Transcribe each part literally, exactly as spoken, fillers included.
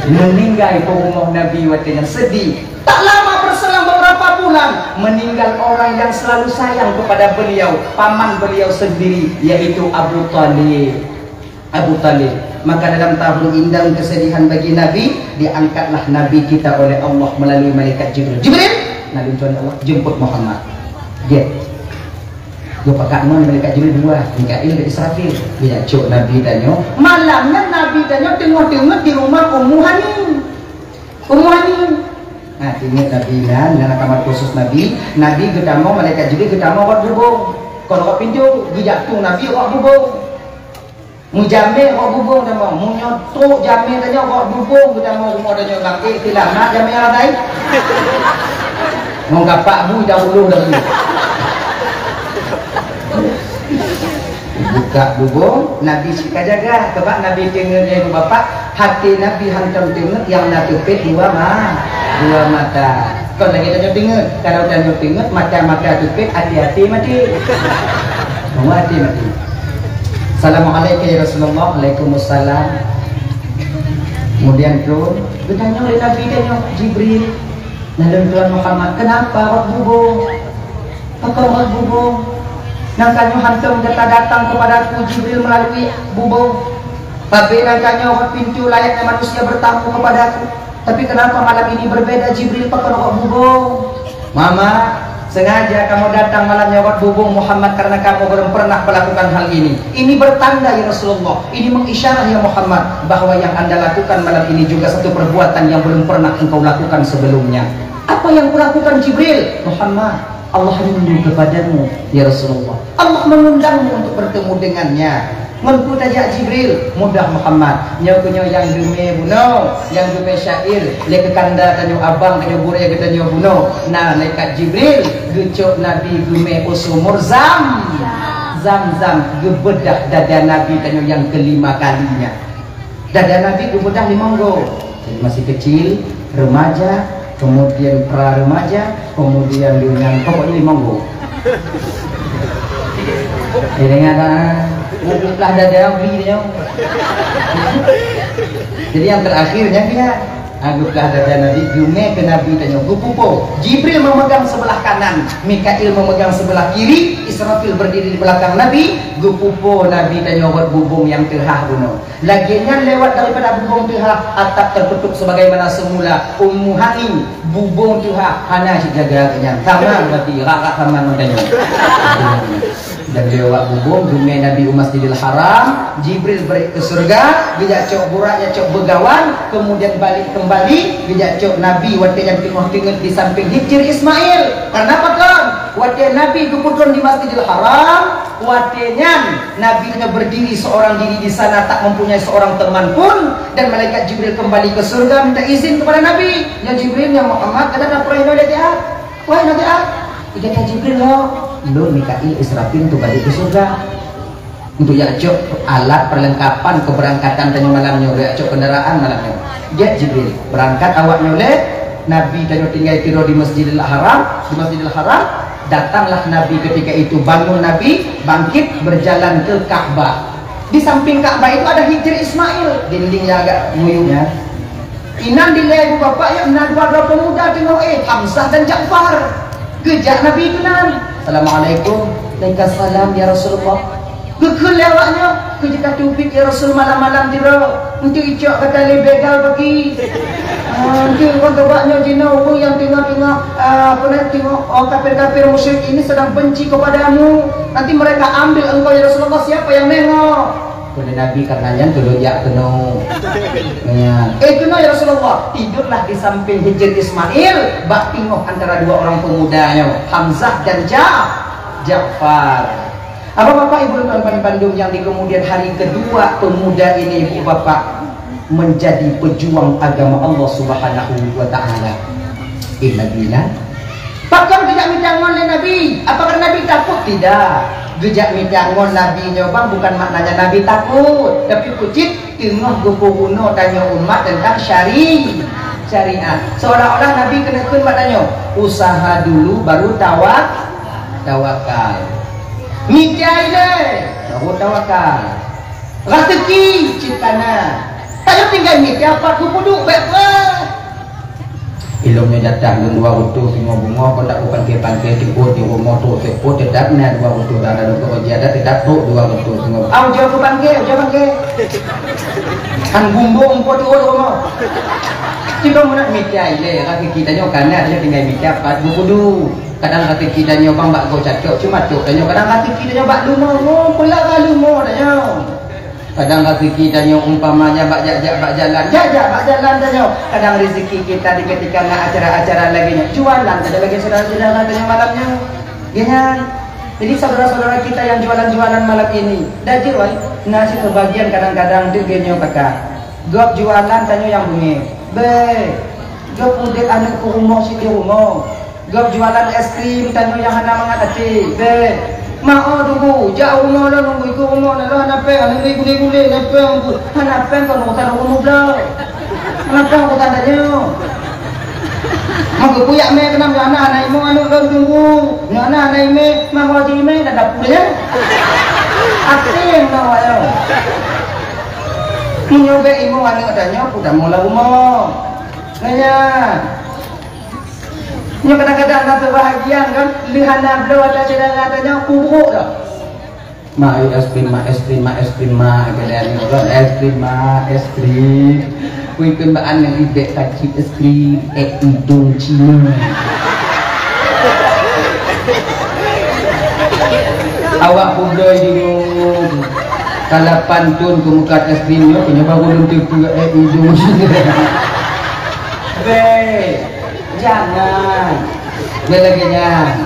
Meninggai peurumoh Nabi watée nyan, sedih. Tak lama berselang beberapa bulan, meninggal orang yang selalu sayang kepada beliau, paman beliau sendiri, yaitu Abu Thalib. Abu Thalib. Maka dalam tahun indah kesedihan bagi Nabi, diangkatlah Nabi kita oleh Allah melalui malaikat Jibril. "Jibril, na lôn tuan Allah, jemput Muhammad." Dia. Geupakat ngon malaikat Jibril dua, Mikail dan Israfil. Geujak cok Nabi tanyoe. Malam nyan Nabi tanyoe teungoh teungeut di rumah Ummu Hani. Ummu Hani. Nah, teungeut Nabi nan, nan kamar khusus Nabi. Nabi geutamong, malaikat Jibril geutamong rot bubong. Kon rot pintoe, geujak tueng Nabi rot bubong. Meujamé rot bubong tamong. Meunyoe trok jamé tanyoe rot bubong geutamong rumoh tanyoe bang. Eh, selamat jamé nyang ladai. Ngon kapak bui dah uloh dah bui. Buka bubong, Nabi sika jaga. Sebab Nabi teungeut lé bapak, hati Nabi hantom teungeut nyang na teupet dua ma-, dua mata. Kon lagée tanyoe teungeut. Kalau tanyoe teungeut, mata-mata teupet, hati-hati mati. Semua hati mati. "Assalamualaikum ya Rasulullah." "Waalaikumsalam." Kemudian turun, geutanyong lé Nabi tanyoe, "Jibril, na lôn tuan Muhammad, kenapa rot bubong? Pakon rot bubong? Nangka nyoe hantom gata datang kepadaku, Jibril, melalui bubong. Tapi nangka nyoe rot pintoe layaknya manusia bertamu kepadaku. Tapi kenapa malam ini berbeda, Jibril, pakon rot bubong?" "Mama, sengaja kamoe datang malam nyoe rot bubong Muhammad karena kamoe belum pernah melakukan hal ini. Ini bertanda ya Rasulullah, ini mengisyarah ya Muhammad bahwa yang anda lakukan malam ini juga satu perbuatan yang belum pernah engkau lakukan sebelumnya." "Apa yang kulakukan, Jibril?" "Muhammad, Allah rindu kepadamu ya Rasulullah. Allah mengundangmu untuk bertemu dengannya." "Ngon peue tajak, Jibril?" "Mudah Muhammad, nyoe keuh nyoe nyang geumé bunoe, nyang geumé syair lé keukanda tanyoe, abang tanyoe, gurée geutanyoe bunoe. Na malaikat Jibril geucok Nabi geumé u sumur Zam-, Zam-Zam, geubeudah dada Nabi tanyoe nyang keulima kalinya." Dada Nabi geubeudah limong goe. Jadi masih kecil, remaja, kemudian pra remaja, kemudian dengan pokoknya limong goe. Jadi ingat ah, geuplah dada Nabi dia. Jadi yang terakhirnya dia, ah, geuplah dada Nabi, geumé keu Nabi tanyoe, geupupo. Jibril memegang sebelah kanan, Mikail memegang sebelah kiri, Israfil berdiri di belakang Nabi, geupupo Nabi tanyoe rot bubong nyang teuhah bunoe. Lagée nyan lewat daripada bubong teuhah, atap tertutup sebagaimana semula. Ummu Hani, bubong teuhah hana cit jaga nyan. Sama berarti, rak-rak sama ngon tanyoe. Dan lewat bubong, geumé Nabi u Masjidil Haram, Jibril beri ke surga, geujak cok burak, jak cok beugawan, kemudian balik kembali, geujak cok Nabi watée nyang teungoh teungeut di samping Hijir Ismail. Karena apa kon? Watée Nabi geupeutrön di Masjidil Haram, watée nyan Nabi hanya berdiri seorang diri di sana, tak mempunyai seorang teman pun, dan malaikat Jibril kembali ke surga minta izin kepada Nabi. "Nyoe Jibril, nyoe Muhammad, gata na peureunoe lé tiat?" "Wahai Nabi, ah, gata Jibril ho?" "Lôn Mikail, Israfil untuk balik ke surga. Untuk jak cok alat perlengkapan keberangkatan tanyoe malam nyoe, jak cok kendaraan malam nyoe." Dia Jibril, berangkat awak nyoe lé, Nabi tanyoe tinggai tiroe di Masjidil Haram, di Masjidil Haram, datanglah Nabi ketika itu, bangun Nabi, bangkit, berjalan ke Ka'bah. Di samping Ka'bah itu ada Hijir Ismail, dinding yang agak nguyuknya. Inan dilée ibu bapak, ya, na dua droe pemuda teungoh, eh, Hamzah dan Ja'far. Geujak Nabi keunan. "Assalamualaikum." "Waalaikumsalam, ya Rasulullah." Geukheun lé awaknyoe, "Keu jih ka teubiet, ya Rasul, malam-malam tiroe. Untuk icok gata lé begal bagi. Ah, untuk kon teuba nyoe jinoe ureuëng nyang teungoh-teungoh, ah, apa namanya, teungoh, oh, kafir-kafir musyrik ini sedang benci kepadamu. Nanti mereka ambil engkau, ya Rasulullah, siapa yang nengok?" Kheun lé Nabi, "Karena nyan keuneuk jak keunoe." Nyan. "Eh, keunoe, ya Rasulullah." Tidurlah di samping Hijir Ismail, bak teungoh antara dua orang pemuda nyoe, Hamzah dan Ja-, Ja'far. Apa Bapak Ibu tuan-tuan bandum yang di kemudian hari kedua pemuda ini, Ibu Bapak, menjadi pejuang agama Allah Subhanahu wa Ta'ala? Innalillah. Pakon geujak mita ngon lé Nabi? Apakah Nabi takut? Tidak. Geujak mita ngon Nabi nyoe bang bukan maknanya Nabi takut, tapi kucit teungoh geupeurunoe tanyoe umat tentang syari-, syariat. Seolah-olah Nabi keuneuk kheun bak tanyoe, "Usaha dulu baru tawa-, tawakal. Mita ilée baru tawakal. Raseuki cit ka na." Tanyoe tinggai mita pat geupeuduek bèk peue. Ilôn nyoe jatah lôn dua reutôh singoh beungoh, kon dak kupangke-pangke, tiep di rumoh trok seupôt, teutap na dua reutôh dara lôn keu jiadat, teutap trok dua reutôh singoh. Au, jeuet kupangke, jeuet pangke. Kan gumbong po di rumoh. Cuma meunan mita ilèe, raseuki tanyoe ka na, tanyoe tinggai mita pat geupeuduek. Kadang raseuki tanyoe bang bak goe cacok, cuma cok tanyoe, kadang raseuki tanyoe bak leumo, oh, peulaga leumo tanyoe. Kadang raseuki tanyoe umpama nyan bak jak-jak bak jalan, jak-jak bak jalan tanyoe. Kadang rezeki kita di ketika na acara-acara lagèe nyoe, jualan saja lagèe saudara-saudara tanyoe malam nyoe. Ya nyan. Jadi saudara-saudara kita yang jualan-jualan malam ini, dah jeuet wai, na sibagian kadang-kadang deuh geuh nyoe kakak. Gob jualan tanyoe nyang beungèh. Bèk. Gob udép aneuk keu rumoh cit di rumoh. Gob jualan es krim, tanyoe nyang hana mangat até. Bèk. Mak, oh, tunggu. Jak rumoh lôn, tunggu, ikôt rumoh lôn, hana péng, hana gulé-gulé, hana péng, hana péng kon urusan ureueng muda. Hana péng urusan tanyoe. Mak, geupeuyak mè keunan, nyoe hana, hana imoe aneuk lôn, tunggu. Nyoe hana, hana imè, mak, mau jimè, dan dapur nyan. Até nyang bawa nyoe. Meunyoe bèk imoe aneuk tanyoe, peue tamong lam rumoh. Nyan. Nyoe kadang-kadang na seubahagian kan, lheuh hana bloe ata syedara tanyoe, peubuet dah. Ma, es krim, ma, es krim, ma, es krim, ma, keunan nyoe kan, es krim, ma, es krim. Kui keu bak aneuk ibèk ka cit es krim, eh, idong Cina. Awak peubloe di nyoe. Ka lapan thon keu meukat es krim nyoe, keu nyoe baru lôn teupeue, eh, idong Cina. Bèk. Jangan. Bèk lagèe nyan.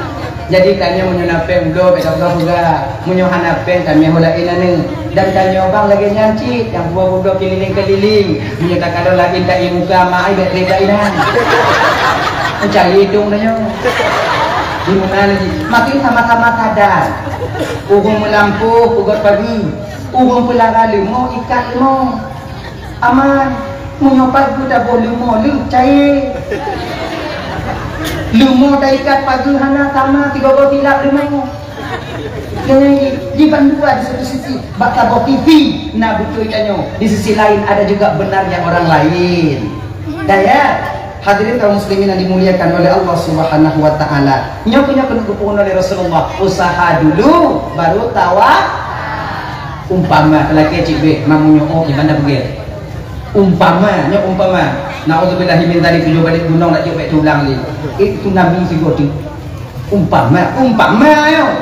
Jadi tanyoe meunyoe na péng bloe bèk tapeugah-peugah. Meunyoe hana péng tamè ho laén aneuk. Dan tanyoe bang lagèe nyan cit nyang peubloe keulileng-keulileng. Meunyoe takalon laén ta ié muka mak ai bèk lé ta inan. Mencari idong tanyoe. Di mana lagi? Makin sama-sama sadar. Ureueng meulampôh peugöt pagi. Ureueng peulara leumo ikat leumo. Aman, meunyoe pat geutaboh leumo leuh cayé. Leumo taikat pageue hana sama sigoe-goe silap leumo. Jadi, di bandua di satu sisi, bak saboh sisi na beutôi tanyoe, di sisi lain ada juga benarnya orang lain. Dan ya, hadirin kaum muslimin yang dimuliakan oleh Allah Subhanahu wa taala. Nyoe keuh nyoe keuneuk geupeurunoe lé Rasulullah, usaha dulu baru tawa-, umpama, lakèe cit bèk, ma meunyoe oh, iban dah peugèt. Umpama, nyoe umpama. Naudzubillahi min dzalik, tujoh balek gunong nak jeuet bèk tulang lé. Eh, tsunami sigoe teuk. Umpama, umpama nyoe.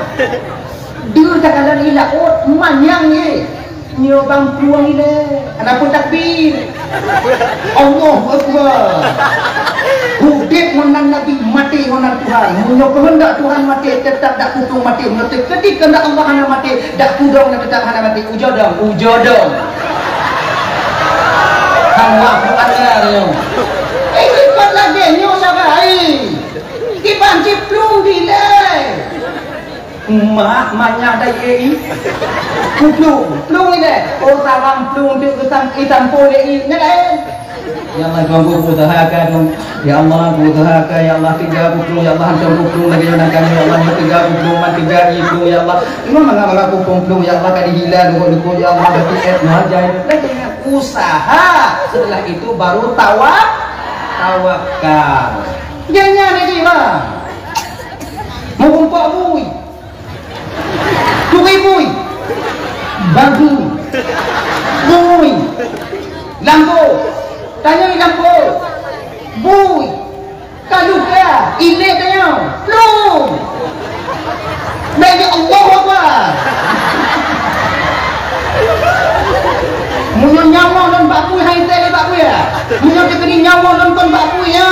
Deuh takalon ilat ôt manyang jih. Nyoe bang plueng ilèe, hana peue takbir. Allahu Akbar. Udép ngon nan Nabi, maté ngon nan Tuhan. Meunyoe keuheundak Tuhan maté, teutap dak kutong maté. Meunyoe teukeudi keuheundak Allah hana maté, dak kudong na teutap hana maté. Ujoe dong, ujoe dong. Hana peue nyoe. Eh, sifat lagèe nyoe sagai. Kiban cit plueng dilèe. Mak, manyang dai, eh, i. Kuplueng, plueng ilèe. Oh, sarang plueng deuk geusam-, isampôh lé i. Nyan laén. Ya Allah, Tuhan, ku usaha ka, Tuhan. Ya Allah, ku usaha ka, ya Allah, teuga kuplueng, ya Allah, hantom kuplueng lagèe nyan ka, ya Allah, teuga kuplueng, man teuga i plueng, ya Allah. Cuma mangat-mangat kuplueng, ya Allah, ka dihila leuko-leuko, ya Allah, berarti eh, muhajai. Lagèe nyan usaha. Setelah itu baru tawa-, tawakal. Nyan, nyan, nyan, bang. Meurumpok bui. Turi bui. Bagu. Bui. Lampu. Tanyoe lampu. Bui. Kaluka. Ilèe tanyoe. Plueng. Bèk di Allahu Akbar. Meunyoe nyawa lôn bak bui, hai teuh lé bak bui, ya. Meunyoe teukeudi nyawa lôn kon bak bui, ya.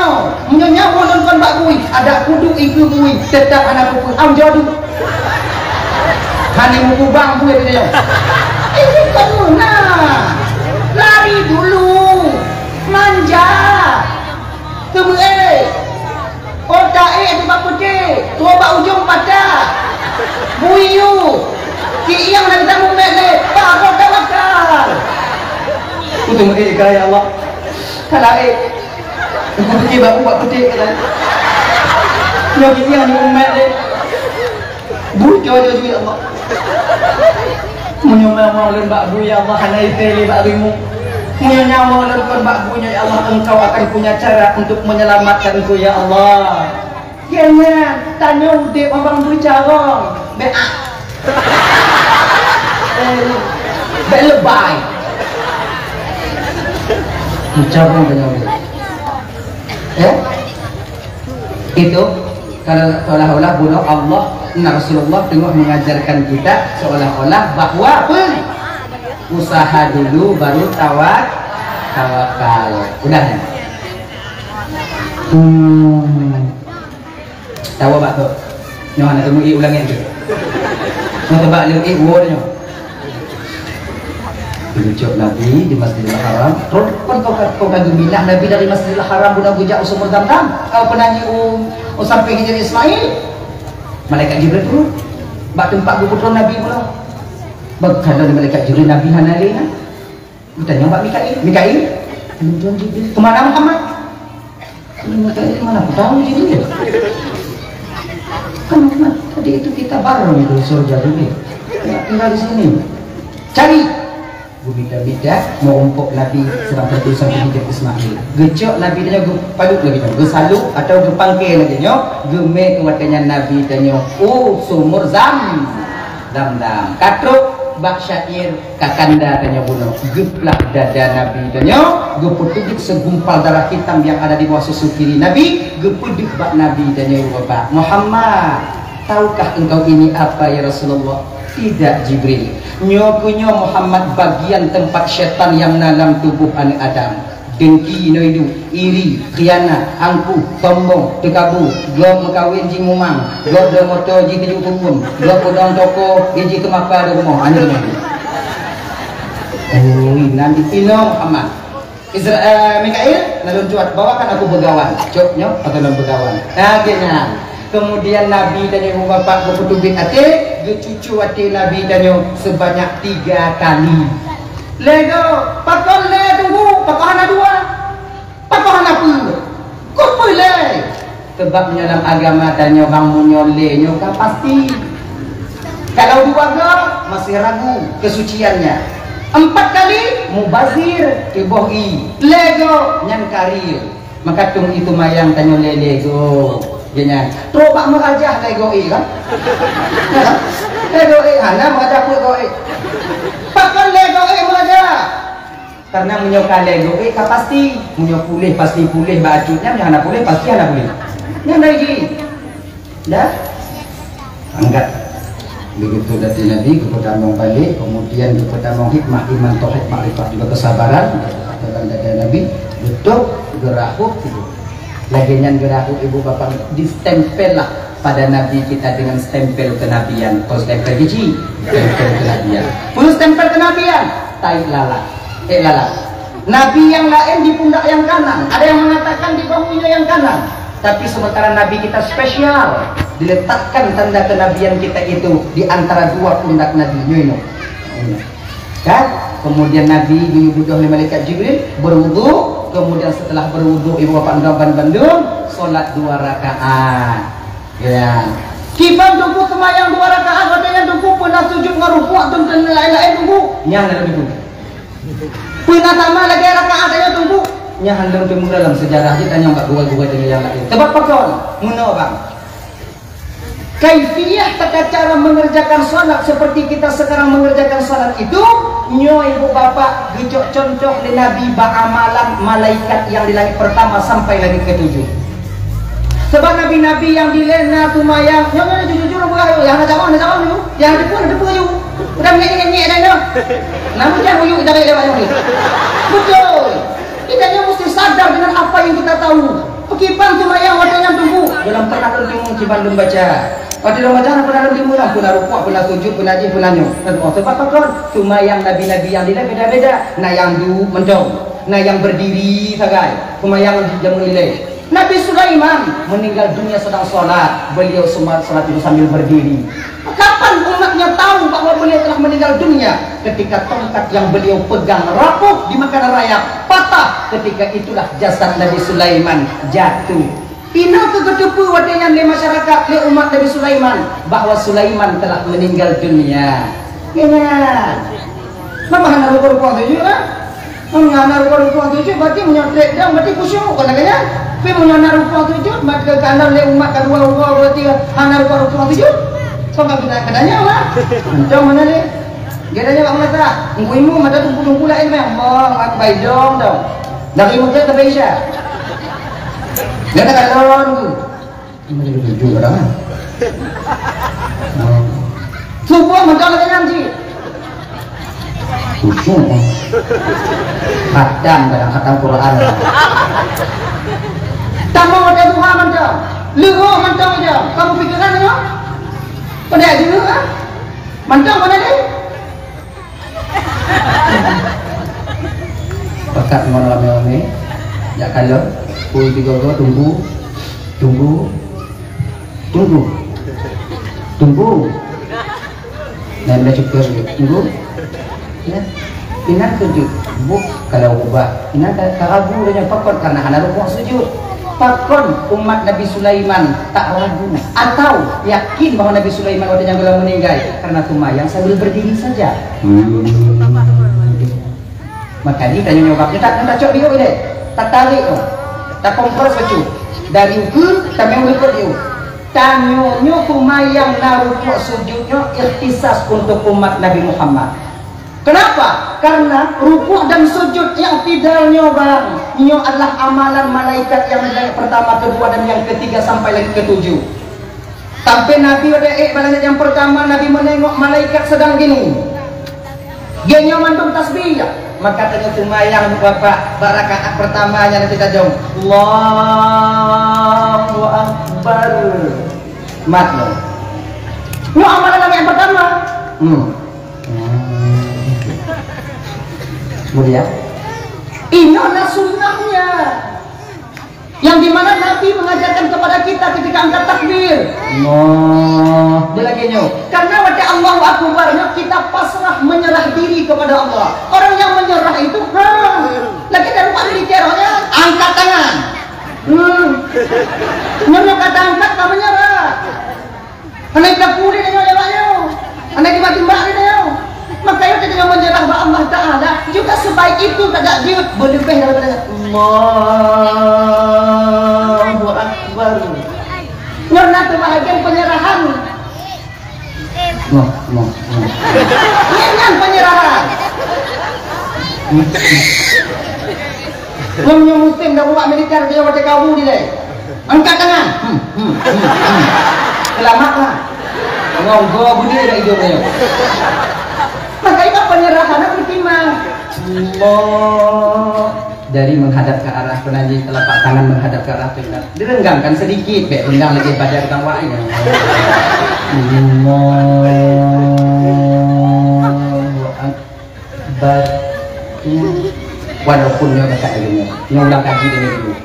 Meunyoe nyawa lôn kon bak bui, adak kuduek ikeue bui, teutap hana kupeue. Am jodoh. Hana mukubang bui teuh. Ini kemuna. Lari dulu. Manja. Keumeue. Otak ék tu bak peuté, trok bak ujong patah. Bui yue. Kieng na geutanyoe mumet lé, bak kota wakal. Kuteumeuék ka, ya Allah. Ka laén. Kupiké bak u bak peuté ka laén. Nyoe kieng ni mumet lé. Bui jodoh ju, ya Allah. Meunyoe meu'ah lôn bak bui, ya Allah, hana ié lé bak rimueng. Meunyoe nyawa lôn kon bak bunoe, ya Allah, Engkau akan punya cara untuk menyelamatkanku, ya Allah. Keu nyan, tanyoe udeb abang beucarông. Bèk, eh, bèk lebai. Beucarông tanyoe udeb. Eh? Itu kalau seolah-olah bunoe Allah, na Rasulullah teungoh mengajarkan kita seolah-olah bahwa apa? Usaha dulu baru tawak-, tawakal. Udah ya? Hmm. Tawa bak tu. Nyoe hana temu ulang lagi. Nyoe tebak lagi, eh, wo nyoe. Geucok Nabi di Masjidil Haram. Rot, kon kau ka, kau ka geuminah Nabi dari Masjidil Haram guna geujak u Sumur Zamzam? Kau pernah nyi u, u sampéng Hajar Ismail? Malaikat Jibril turun. Bak teumpat geupeutron Nabi pula. Bak kata malaikat Jibril, Nabi hana lé na. Geutanyong bak Mikail, "Mikail, Tuhan Jibril, kemana Muhammad?" "Mikail, mana aku tahu Jibril? Kan tadi itu kita bareng di surga Jibril. Ya, tinggal di sini. Cari!" Geumita-mita, meurumpok Nabi sedang tidur sampai Hajar Ismail. Geucok Nabi tanyoe geupalut lagi nyoe, geusalok atau geupangke lagi nyoe, geumé keu watèe nyan Nabi tanyoe u Sumur Zam-, Zamzam. Ka trok bak syair Kakanda tanyoe bunoe, geuplah dada Nabi tanyoe, geupeuteubiet segumpal darah hitam yang ada di bawah susu kiri Nabi, geupeudeuh bak Nabi tanyoe, "Muhammad, tahukah engkau ini apa, ya Rasulullah?" "Tidak, Jibril. Nyoe keuh nyoe, Muhammad, bagian tempat syaitan yang na lam tuboh aneuk Adam. Dengki, inoe iduek, iri, khianat, angkuh, sombong, teukabu, gob meukawen jimumang, gob dong moto jiteuju huköm, gob peudong toko jiteumapa di rumoh." Aneuk nyan. Oh, inan dipinong Muhammad. Izra-, eh, Mikail, na lôn cuat, bawakan aku beugawan. Cok nyoe, atau lôn beugawan. Nah, geuh nyan. Kemudian Nabi tanyoe ibu bapak geupeuteubiet até, geucucu até Nabi tanyoe sebanyak tiga kali. Lego, pakon lé tunggu, pakon hana dua? Pakon hana peue? Kok peue lé? Sebab nyoe lam agama tanyoe bang meunyoe lé nyoe ka pasti. Kalau dua go, masih ragu kesuciannya. Empat kali, mubazir, tuboh ie. Lé go, nyan karil. Maka tung itu mayang tanyoe lé-lé go. Dia nyan. Trok bak meurajah lé go ie kan? Lé go ie, hana meurajah peuet go ie. Pakon lé go ie meurajah? Karena meunyoe ka lé go ie ka pasti. Meunyoe puléh pasti puléh bak acut nyan, meunyoe hana puléh pasti hana puléh. Nyan lagi. Dah? Angkat. Begitu dari Nabi, geupeudamong balik, kemudian geupeudamong hikmah iman, tauhid, makrifat, juga kesabaran dalam dada Nabi, beutôb, geurahôb, gitu. Lagèe nyan geurahôb ibu bapak, distempel lah pada Nabi kita dengan stempel kenabian. Kon stempel gici, stempel kenabian. Peue stempel kenabian? Taék lalat. Ék lalat. Nabi yang laén di pundak yang kanan, ada yang mengatakan di bahunya yang kanan. Tapi sementara Nabi kita spesial, diletakkan tanda kenabian kita itu di antara dua pundak Nabi. Nyoe, nyoe. Kan? Kemudian Nabi geuyue beudôh lé malaikat Jibril, berwudu, kemudian setelah berwudu, ibu bapak ban-, bandum, salat dua rakaat. Ya. Kiban Teungku seumayang dua rakaat, watèe nyan Teungku peuna sujud ngon rukuk, teunteun laén-laén Teungku. Nyan na Teungku. Peuna sama lagèe rakaat tanyoe Teungku. Nyan lôn teumeu dalam sejarah jih, tanyoe bak gurèe-gurèe tanyoe nyang laén. Sebab pakon? Meunoe bang. Kaifiyah tata cara mengerjakan salat seperti kita sekarang mengerjakan salat itu, nyoe ibu bapak geucok contoh lé Nabi bak amalan malaikat yang di langit pertama sampai langit ketujuh. Sebab nabi-nabi nyang dilèe na seumayang, nyoe, nyoe, jujur, jujur, ureueng, nyang hana jaweueb, hana jaweueb nyoe. Nyang hana jaweueb, hana jaweueb nyoe. Udah nyek, nyek, nyek dah nyoe. Namun jangan uyuk kita lewat nyoe. Betul. Kita nyoe mesti sadar dengan apa yang kita tahu. Peukiban seumayang watèe nyan Teungku. Dalam pernah Teungku kiban lôn baca. Watèe lôn baca, pernah lôn timbul lah. Pernah rukuk, pernah sujud, pernah jih, pernah nyoe. Sebab pakon? Seumayang nabi-nabi nyang dilèe beda-beda. Na nyang duek mantong. Na nyang berdiri sagai. Seumayang di jameun ilèe. Nabi Sulaiman meninggal dunia sedang sholat. Beliau sema-, sholat itu sambil berdiri. Kapan umatnya tahu bahwa beliau telah meninggal dunia? Ketika tongkat yang beliau pegang rapuh dimakan rayap, patah. Ketika itulah jasad Nabi Sulaiman jatuh. Inoe keuh geuteupeue watèe nyan lé masyarakat, lé umat Nabi Sulaiman, bahwa Sulaiman telah meninggal dunia. Ya, ya. Kenapa hana rupa-rupa tu juga? Meunyoe hana rukuk-rukuk sujud, berarti meunyoe trek dong, berarti khusyuk, kon lagèe nyan. Tapi meunyoe hana rukuk sujud, maka keunan lé umat ka dua uroe, berarti hana rukuk-rukuk sujud. Kon ka geutanyoe, geutanyoe lah. Mantong mana lé? Geutanyoe bak meunasah. Teungku imum, mata teungku-teungku laén meh. Allahu Akbar, dong, dong. Dari Mekah sampai Isya. Gata kalon tu. Ini jadi tujuh kadang, ah. Hmm. Subuh mantong lagèe nyan cit. Khusyuk, ah. Khatam kadang, khatam Quran. Tamong watèe duha mantong. Leuhô mantong aja. Kamu pikiran nyoe? Pada jeuet, ah? Mantong mana deh? Pakat ngon ramé-ramé, jak kalon, pui tiga-tiga, tunggu, tunggu, tunggu, tunggu. Nah, dah cukup, tunggu. Ya. Inan keuh jeuet, buh kalau ubah. Inan ka, ka ragu dah nyan pakon karena hana rukuk sujud. Pakon umat Nabi Sulaiman tak ragu atau yakin bahwa Nabi Sulaiman waktu nyan geulah meninggai karena seumayang sambil berdiri saja. Hmm. Maka ni tanya jawab. Kita, kita cok dia boleh. Tak tarik tu. Tak kompres bacut. Dari ukur, kami ukur dia. Tanyoe nyoe seumayang na rukuk sujud nyoe ikhtisas untuk umat Nabi Muhammad. Kenapa? Karena rukuk dan sujud i'tidal nyoe bang, nyoe adalah amalan malaikat yang langit pertama, kedua dan yang ketiga sampai langit ketujuh. Sampai Nabi pada eh bak langit yang pertama, Nabi menengok malaikat sedang gini. Geutanyoe mandum tasbih, ya. Maka tanyoe seumayang bapak bak rakaat pertama nyan nanti tajong. Allahu Akbar. Mat nyoe. Nyoe amalan langit yang pertama. Hmm. Kemudian, inoe na sunnahnya. Yang di mana Nabi mengajarkan kepada kita ketika angkat takbir. Allah. Dia lagi nyoe. Karena waktu Allahu Akbar nyoe kita pasrah menyerah diri kepada Allah. Orang yang menyerah itu, ha, lagi dari Pak militer, ya, angkat tangan. Hmm. Nyoe kata angkat, tak menyerah. Hana ikapu lé tanyoe lewat nyoe. Hana timbak-timbak lé tanyoe. Maka nyoe tanyoe meunyeurah bak Allah Taala juga sebaik itu tajak jeuet beuleubeh daripada Allahu Akbar. Nyoe na keubahagiaan penyerahan. Noh, noh, noh. Nyan, nyan penyerahan. Ngon nyoe musém dah buat militer dia watèe kabu dilèe. Angkat tangan. Hmm, hmm, hmm, hmm. Selamat lah. Ngon go beudé dah idong nyoe. Maka itu penyerahan aku timang. Allah. Jari menghadap ke arah penajih, telapak tangan menghadap ke arah kiblat. Direnggangkan sedikit, bèk renggang lagi badan kang wai. Allahu Akbar. Ba-, walaupun nyoe dekat lagi nyoe. Nyoe ulang kaji dari dulu.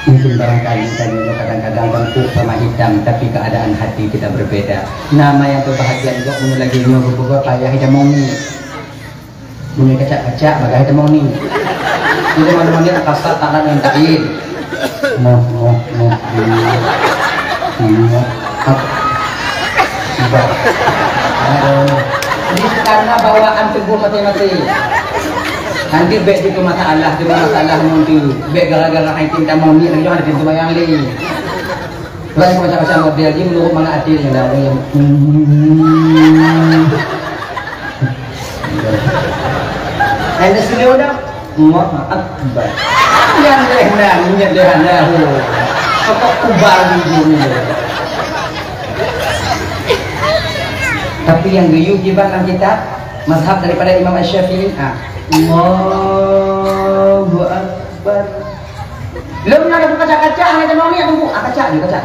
Mungkin barangkali kita nyoe kadang-kadang bangkuk sama hitam, tapi keadaan hati kita berbeda. Nama yang kebahagiaan kok menurut lagi nyoe beberapa payah hitam moni. Meunyoe kacak-kacak, bagaih hitam moni. Jadi mana-mana kasar tak ada yang takin. Moh, moh, moh. Moh. Bah. Aduh. Jadi, karena bawaan tubuh masing-masing. Nanti bèk di masalah, di masalah nanti. Bèk gara-gara haikim tamong ni, lagi ada pintu bayang lagi. Lain macam-macam model, dia menurut mana hati yang dah yang. Ada sini udah. Allahu Akbar. Yang deh nah, yang deh nah. Pokok kubar di dunia. Tapi yang geuyue kiban dalam kitab mazhab daripada Imam Asy-Syafi'i, ah, Allahu Akbar. Lom na kacak-kacak, hana jamong ni, tunggu. Ah, kacak je, kacak.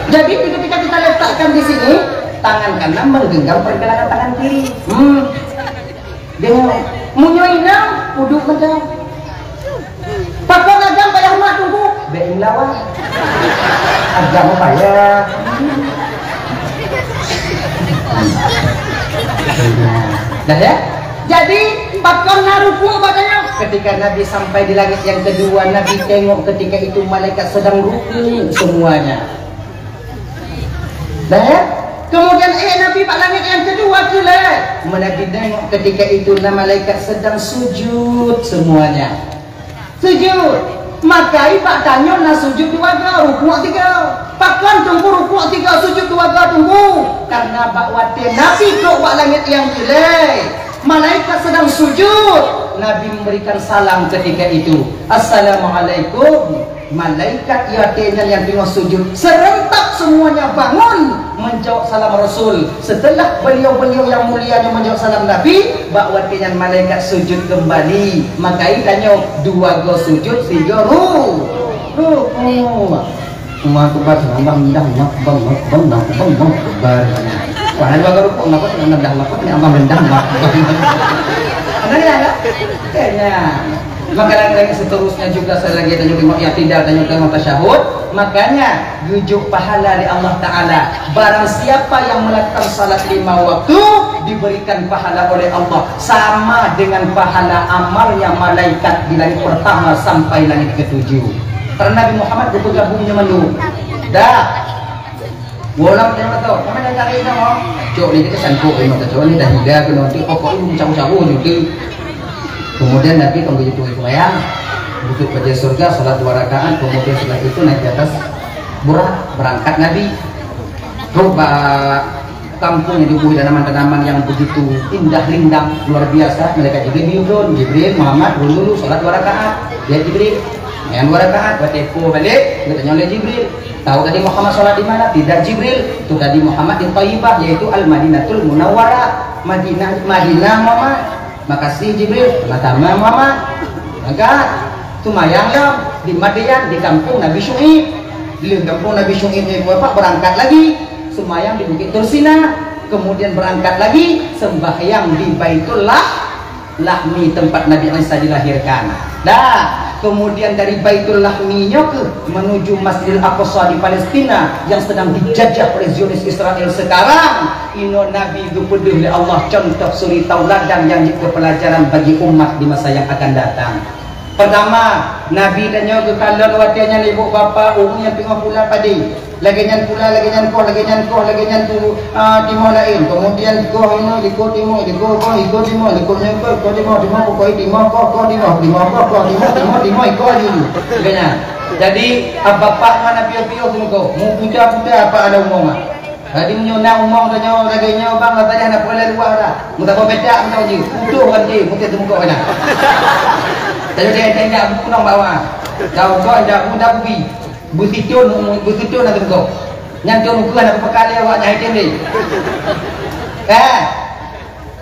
Jadi, ketika kita letakkan di sini, tangan kanan menggenggam pergelangan tangan kiri. Hmm. Dengar. Meunyoe inong, uduk macam. Pakon agam payah mak tunggu, bèk meulawan. Agam payah. Dah ya? Jadi, pakon na rukuk badannya. Ketika Nabi sampai di langit yang kedua, Nabi tengok ketika itu malaikat sedang rukuk semuanya. Dah ya? Kemudian, eh, Nabi bak langit nyang keudua keu lé. Meunyo Nabi tengok ketika itu, na malaikat sedang sujud semuanya. Sujud. Maka bak tanyoe na sujud dua go, rukuk tiga. Pakon Teungku rukuk tiga, sujud dua go Teungku? Karena bak watée Nabi trok bak langit nyang keu lé, malaikat sedang sujud. Nabi memberikan salam ketika itu, "Assalamualaikum." Malaikat watée nyan nyang teungoh sujud, serentak semuanya bangun menjawab salam Rasul. Setelah beliau-beliau yang mulia nyoe menjawab salam Nabi, bak watée nyan malaikat sujud kembali. Maka tanyoe dua go sujud, tiga ru-, rukuk. Allahu Akbar, Allahu Akbar, Allahu Akbar, Allahu Akbar. Wah, dua go rukuk, Allahu Akbar, Allahu Akbar, Allahu Akbar. Ada ya, enggak? Kayaknya. Maka lagi-lagi seterusnya juga, saya lagi tanya tengok i'tidal, tanya tengok tasyahud. Makanya geujok pahala dari Allah Taala. Barang siapa yang melakukan salat lima waktu, diberikan pahala oleh Allah sama dengan pahala amalnya malaikat di langit pertama sampai langit ketujuh. Karena Nabi Muhammad geupeugah bumi nyoe mandum. Dah. Walau dia kata, "Kami dah cari nama." Cok ni kita sangkut ni mata cok ni dah hingga ke nanti pokok ibu cabu-cabu je tu. Kemudian Nabi kan begitu sembahyang, duduk pada surga, salat dua rakaat, kemudian setelah itu naik di atas burak, berangkat Nabi. Terus ba kampung yang dibubuhi tanaman-tanaman yang begitu indah rindang, luar biasa, malaikat Jibril turun, Jibril, Muhammad, turun dulu, salat dua rakaat. Ya Jibril, yang dua rakaat, batepo balik, ditanya oleh Jibril. Tahu tadi Muhammad sholat di mana? Tidak Jibril. Itu tadi Muhammad di Thayyibah, yaitu Al-Madinatul Munawwarah. Madinah, Madinah Muhammad. Makasih Jibril. Sama-sama Muhammad. Maka, semayang lah di Madian, di kampung Nabi Syu'ib. Di kampung Nabi Syu'ib ni, Bapak berangkat lagi. Semayang di Bukit Tursina. Kemudian berangkat lagi, sembahyang di Baitullah. Lahmi tempat Nabi Isa dilahirkan. Dah, kemudian dari Baitul Lahmi nyoe keuh menuju Masjidil Aqsa di Palestina yang sedang dijajah oleh Zionis Israel sekarang. Inoe Nabi geupeudeuh lé Allah contoh suri tauladan nyang jeuet keu peulajaran bagi umat di masa yang akan datang. Pertama, Nabi tanyoe geukalon watée nyan ibu bapa ureuëng nyang teungoh pula padé. Lagée nyan pula, lagée nyan koh, lagée nyan koh, lagée nyan tu, ah, timoh laén. Kemudian koh inoe, likot timoh, likot koh, likot timoh, likot nyan koh, koh timoh, timoh koh, koh timoh, koh, koh timoh, timoh koh, koh timoh, timoh, timoh, ikot laju. Lagée nyan. Jadi, ah, bapak ngon api-api oh teumeung koh, mu puja-puja apa ada umong ah. Jadi meunyoe na umong tanyoe lagée nyoe bang, rasa dah nak pulai luah dah. Meutabah pedak mantong jih, udoh kan jih, mungkin teumeung koh dah. Jadi dia indak buku nong bawa. Kau kau indak buku dah bubi. Beusitôn, beusitôn na teungku. Nyan teungku na peukalé awak nyang item deh. Eh.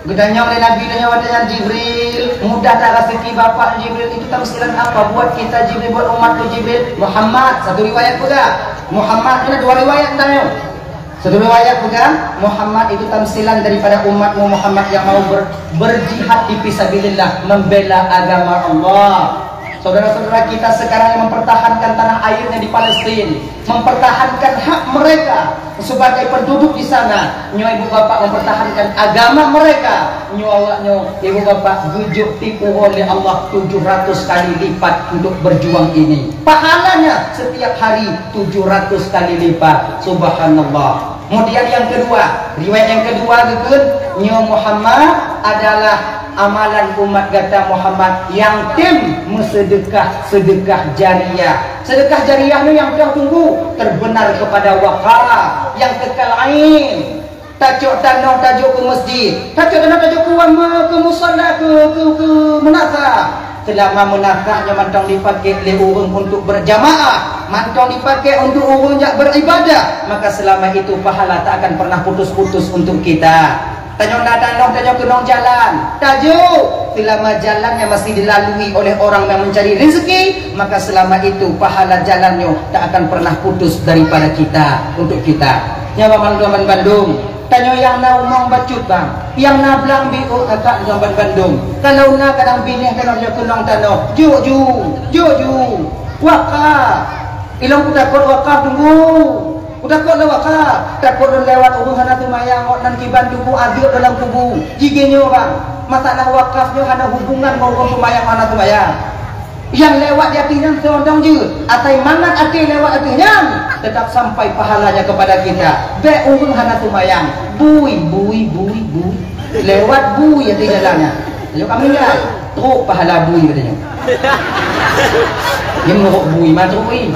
Geutanyong lé Nabi, tanyong watée nyan Jibril, mudah tak rezeki bapak Jibril, itu tamsilan apa buat kita Jibril, buat umatku Jibril? Muhammad, satu riwayat peugah. Muhammad, ada dua riwayat tanyong. Satu riwayat peugah, Muhammad itu tamsilan daripada umatmu Muhammad yang mau ber-, berjihad di fisabilillah, membela agama Allah. Saudara-saudara kita sekarang yang mempertahankan tanah airnya di Palestina, mempertahankan hak mereka sebagai penduduk di sana, nyoe ibu bapak mempertahankan agama mereka, nyoe awak nyoe ibu bapak geujok tipu oleh Allah tujuh ratus kali lipat untuk berjuang ini. Pahalanya setiap hari tujuh ratus kali lipat. Subhanallah. Kemudian yang kedua, riwayat yang kedua geukheun, nyoe Muhammad adalah amalan umat gata Muhammad nyang tem meuseudeukah, seudeukah jariah. Seudeukah jariah nyoe nyang teuh tunggu, terbenar kepada wakaf, nyang kekal ain. Tacok tanoh tajok keu masjid, tacok tanoh tajok keu wama, keu musala, keu, keu, keu meunasah. Seulama meunasah nyoe mantong dipaké lé ureuëng untuk berjamaah, mantong dipaké untuk ureuëng jak beribadah, maka selama itu pahala tak akan pernah putus-putus untuk kita. Tanyoe na tanoh, tanyoe keunong jalan, tajok. Selama jalan yang masih dilalui oleh orang yang mencari rezeki, maka selama itu pahala jalan nyoe tak akan pernah putus daripada kita, untuk kita. Nyawa mandum bandum. Tanyoe nyang na umong bacut bang, nyang na blang biôk kakak ngon ban bandum. Kalau na kadang binéh tanoh nyoe keunong tanoh, jok ju, jok ju. Wakaf. Ilong kutakot wakaf tunggu. Kutakot lé wakaf. Takot lôn lewat ureuëng hana seumayang, awak nan kiban tuboh adeuek dalam kubu. Jigé nyoe bang, masalah wakaf nyoe hana hubungan ngon ureuëng seumayang hana seumayang. Nyang lewat di ateueh nyan seurondong jeuet, asai mangat até lewat ateueh nyan, teutap sampai pahalanya kepada kita. Bék ureuëng hana seumayang, bui, bui, bui, bui. Lewat bui ateueh jalan nyan. Laju ka meuninggai, trok pahala bui katanya. Nyan meurok bui ma trok bui.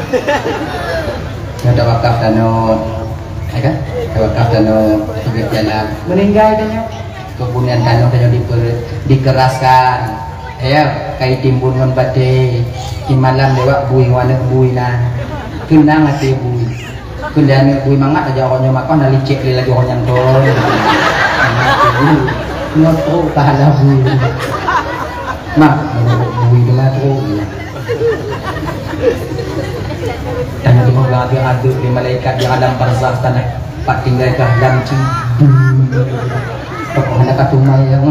Nyoe tawakaf tanoh, ya kan? Tawakaf tanoh, teubiet jalan. Meuninggai katanya. Keubun nyan tanoh tanyoe diper-, dikeraskan. Ya, kai timbun ngon batée. Di malam lewat bui ngon aneuk bui na. Keunang até bui. Keunang aneuk bui mangat aja uroe nyoe makoh na licek lé laju uroe nyan kon. Nyoe trok pahala bui. Mak, bui teuma trok. Tanyoe teungoh geuadeuek-adeuek lé malaikat di alam barzakh tanoh. Pat tinggai kah lam ci. Tokoh hana ka teuma nyang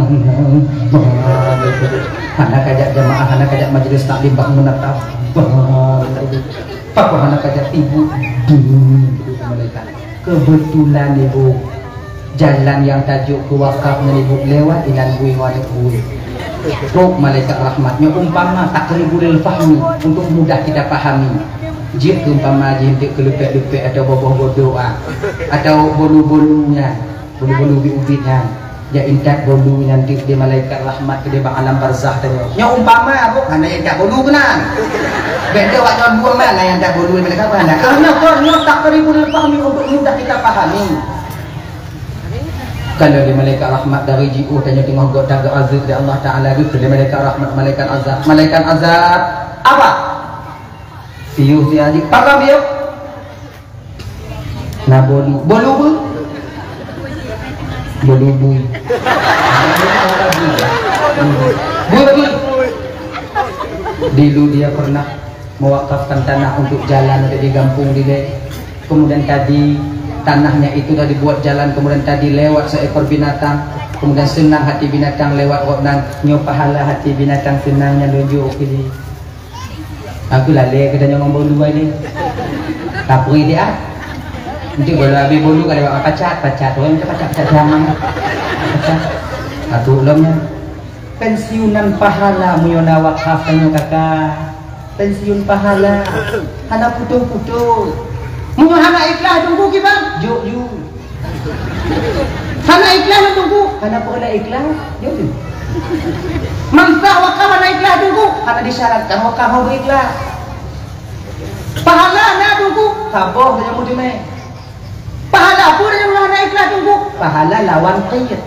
hana kajak jamaah, hana kajak majlis taklim bak meunatap. Tokoh hana kajak ibu. Malaikat. Keubeutulan ibu, jalan nyang tajok keu wakaf ngon ibu lewat inan bui ngon aneuk bui. Trok malaikat rahmat nyoe umpama taqribul fahmi, untuk mudah kita pahami. Jeuet keu umpama jih eunteuk keu leupek-leupek atawa boboh bodoh, ah, atawa bolu-bolu nyan, bolu-bolu ubit-ubit nyan. Jak intat bolu nyan di, di malaikat rahmat keudeh bak alam barzakh tanyoe. Nyoe umpama, bu, hana intat bolu keunan. Bék deuh wak nyoe buang man, hana intat bolu malaikat apa hana. Karena kon nyoe taqribul fahmi, untuk mudah kita pahami. Kalau di malaikat rahmat dari jiôh tanyoe teungoh gok tageuazeueb lé Allah Taala, geukheun lé malaikat rahmat, malaikat azab. Malaikat azab, apa? Piôh siat jih. Pakon piôh? Na bolu. Bolu beu? Bolu bui. Bui, bui. Dulu dia pernah mewakafkan tanah untuk jalan ada di gampông dilée. Kemudian tadi tanahnya itu dah dibuat jalan, kemudian tadi lewat seekor binatang, kemudian senang hati binatang lewat gobnyan, nyoe pahala hati binatang senangnya lôn jok keu jih. Aku lalée keu tanyoe ngon bolu ai lé. Tapi dia, ah. Nanti kalau habis bolu kalau awak pacat, pacat, orang macam pacat, pacat siamang. Pacat. Aku ulomnya. Pensiunan pahala meunyoe na wakaf tanyoe kaka. Pensiun pahala. Hana putôh-putôh. Meunyoe hana ikhlas tunggu kiban, jok ju. Hana ikhlas lôn tunggu, hana peue na ikhlas, jok ju. Meunyoe wakaf hana ikhlas tunggu, hana disyaratkan wakaf hana ikhlas. Pahala na tunggu, saboh saja meuteumé. Pahala peue nyang hana ikhlas tunggu? Pahala lawan qit.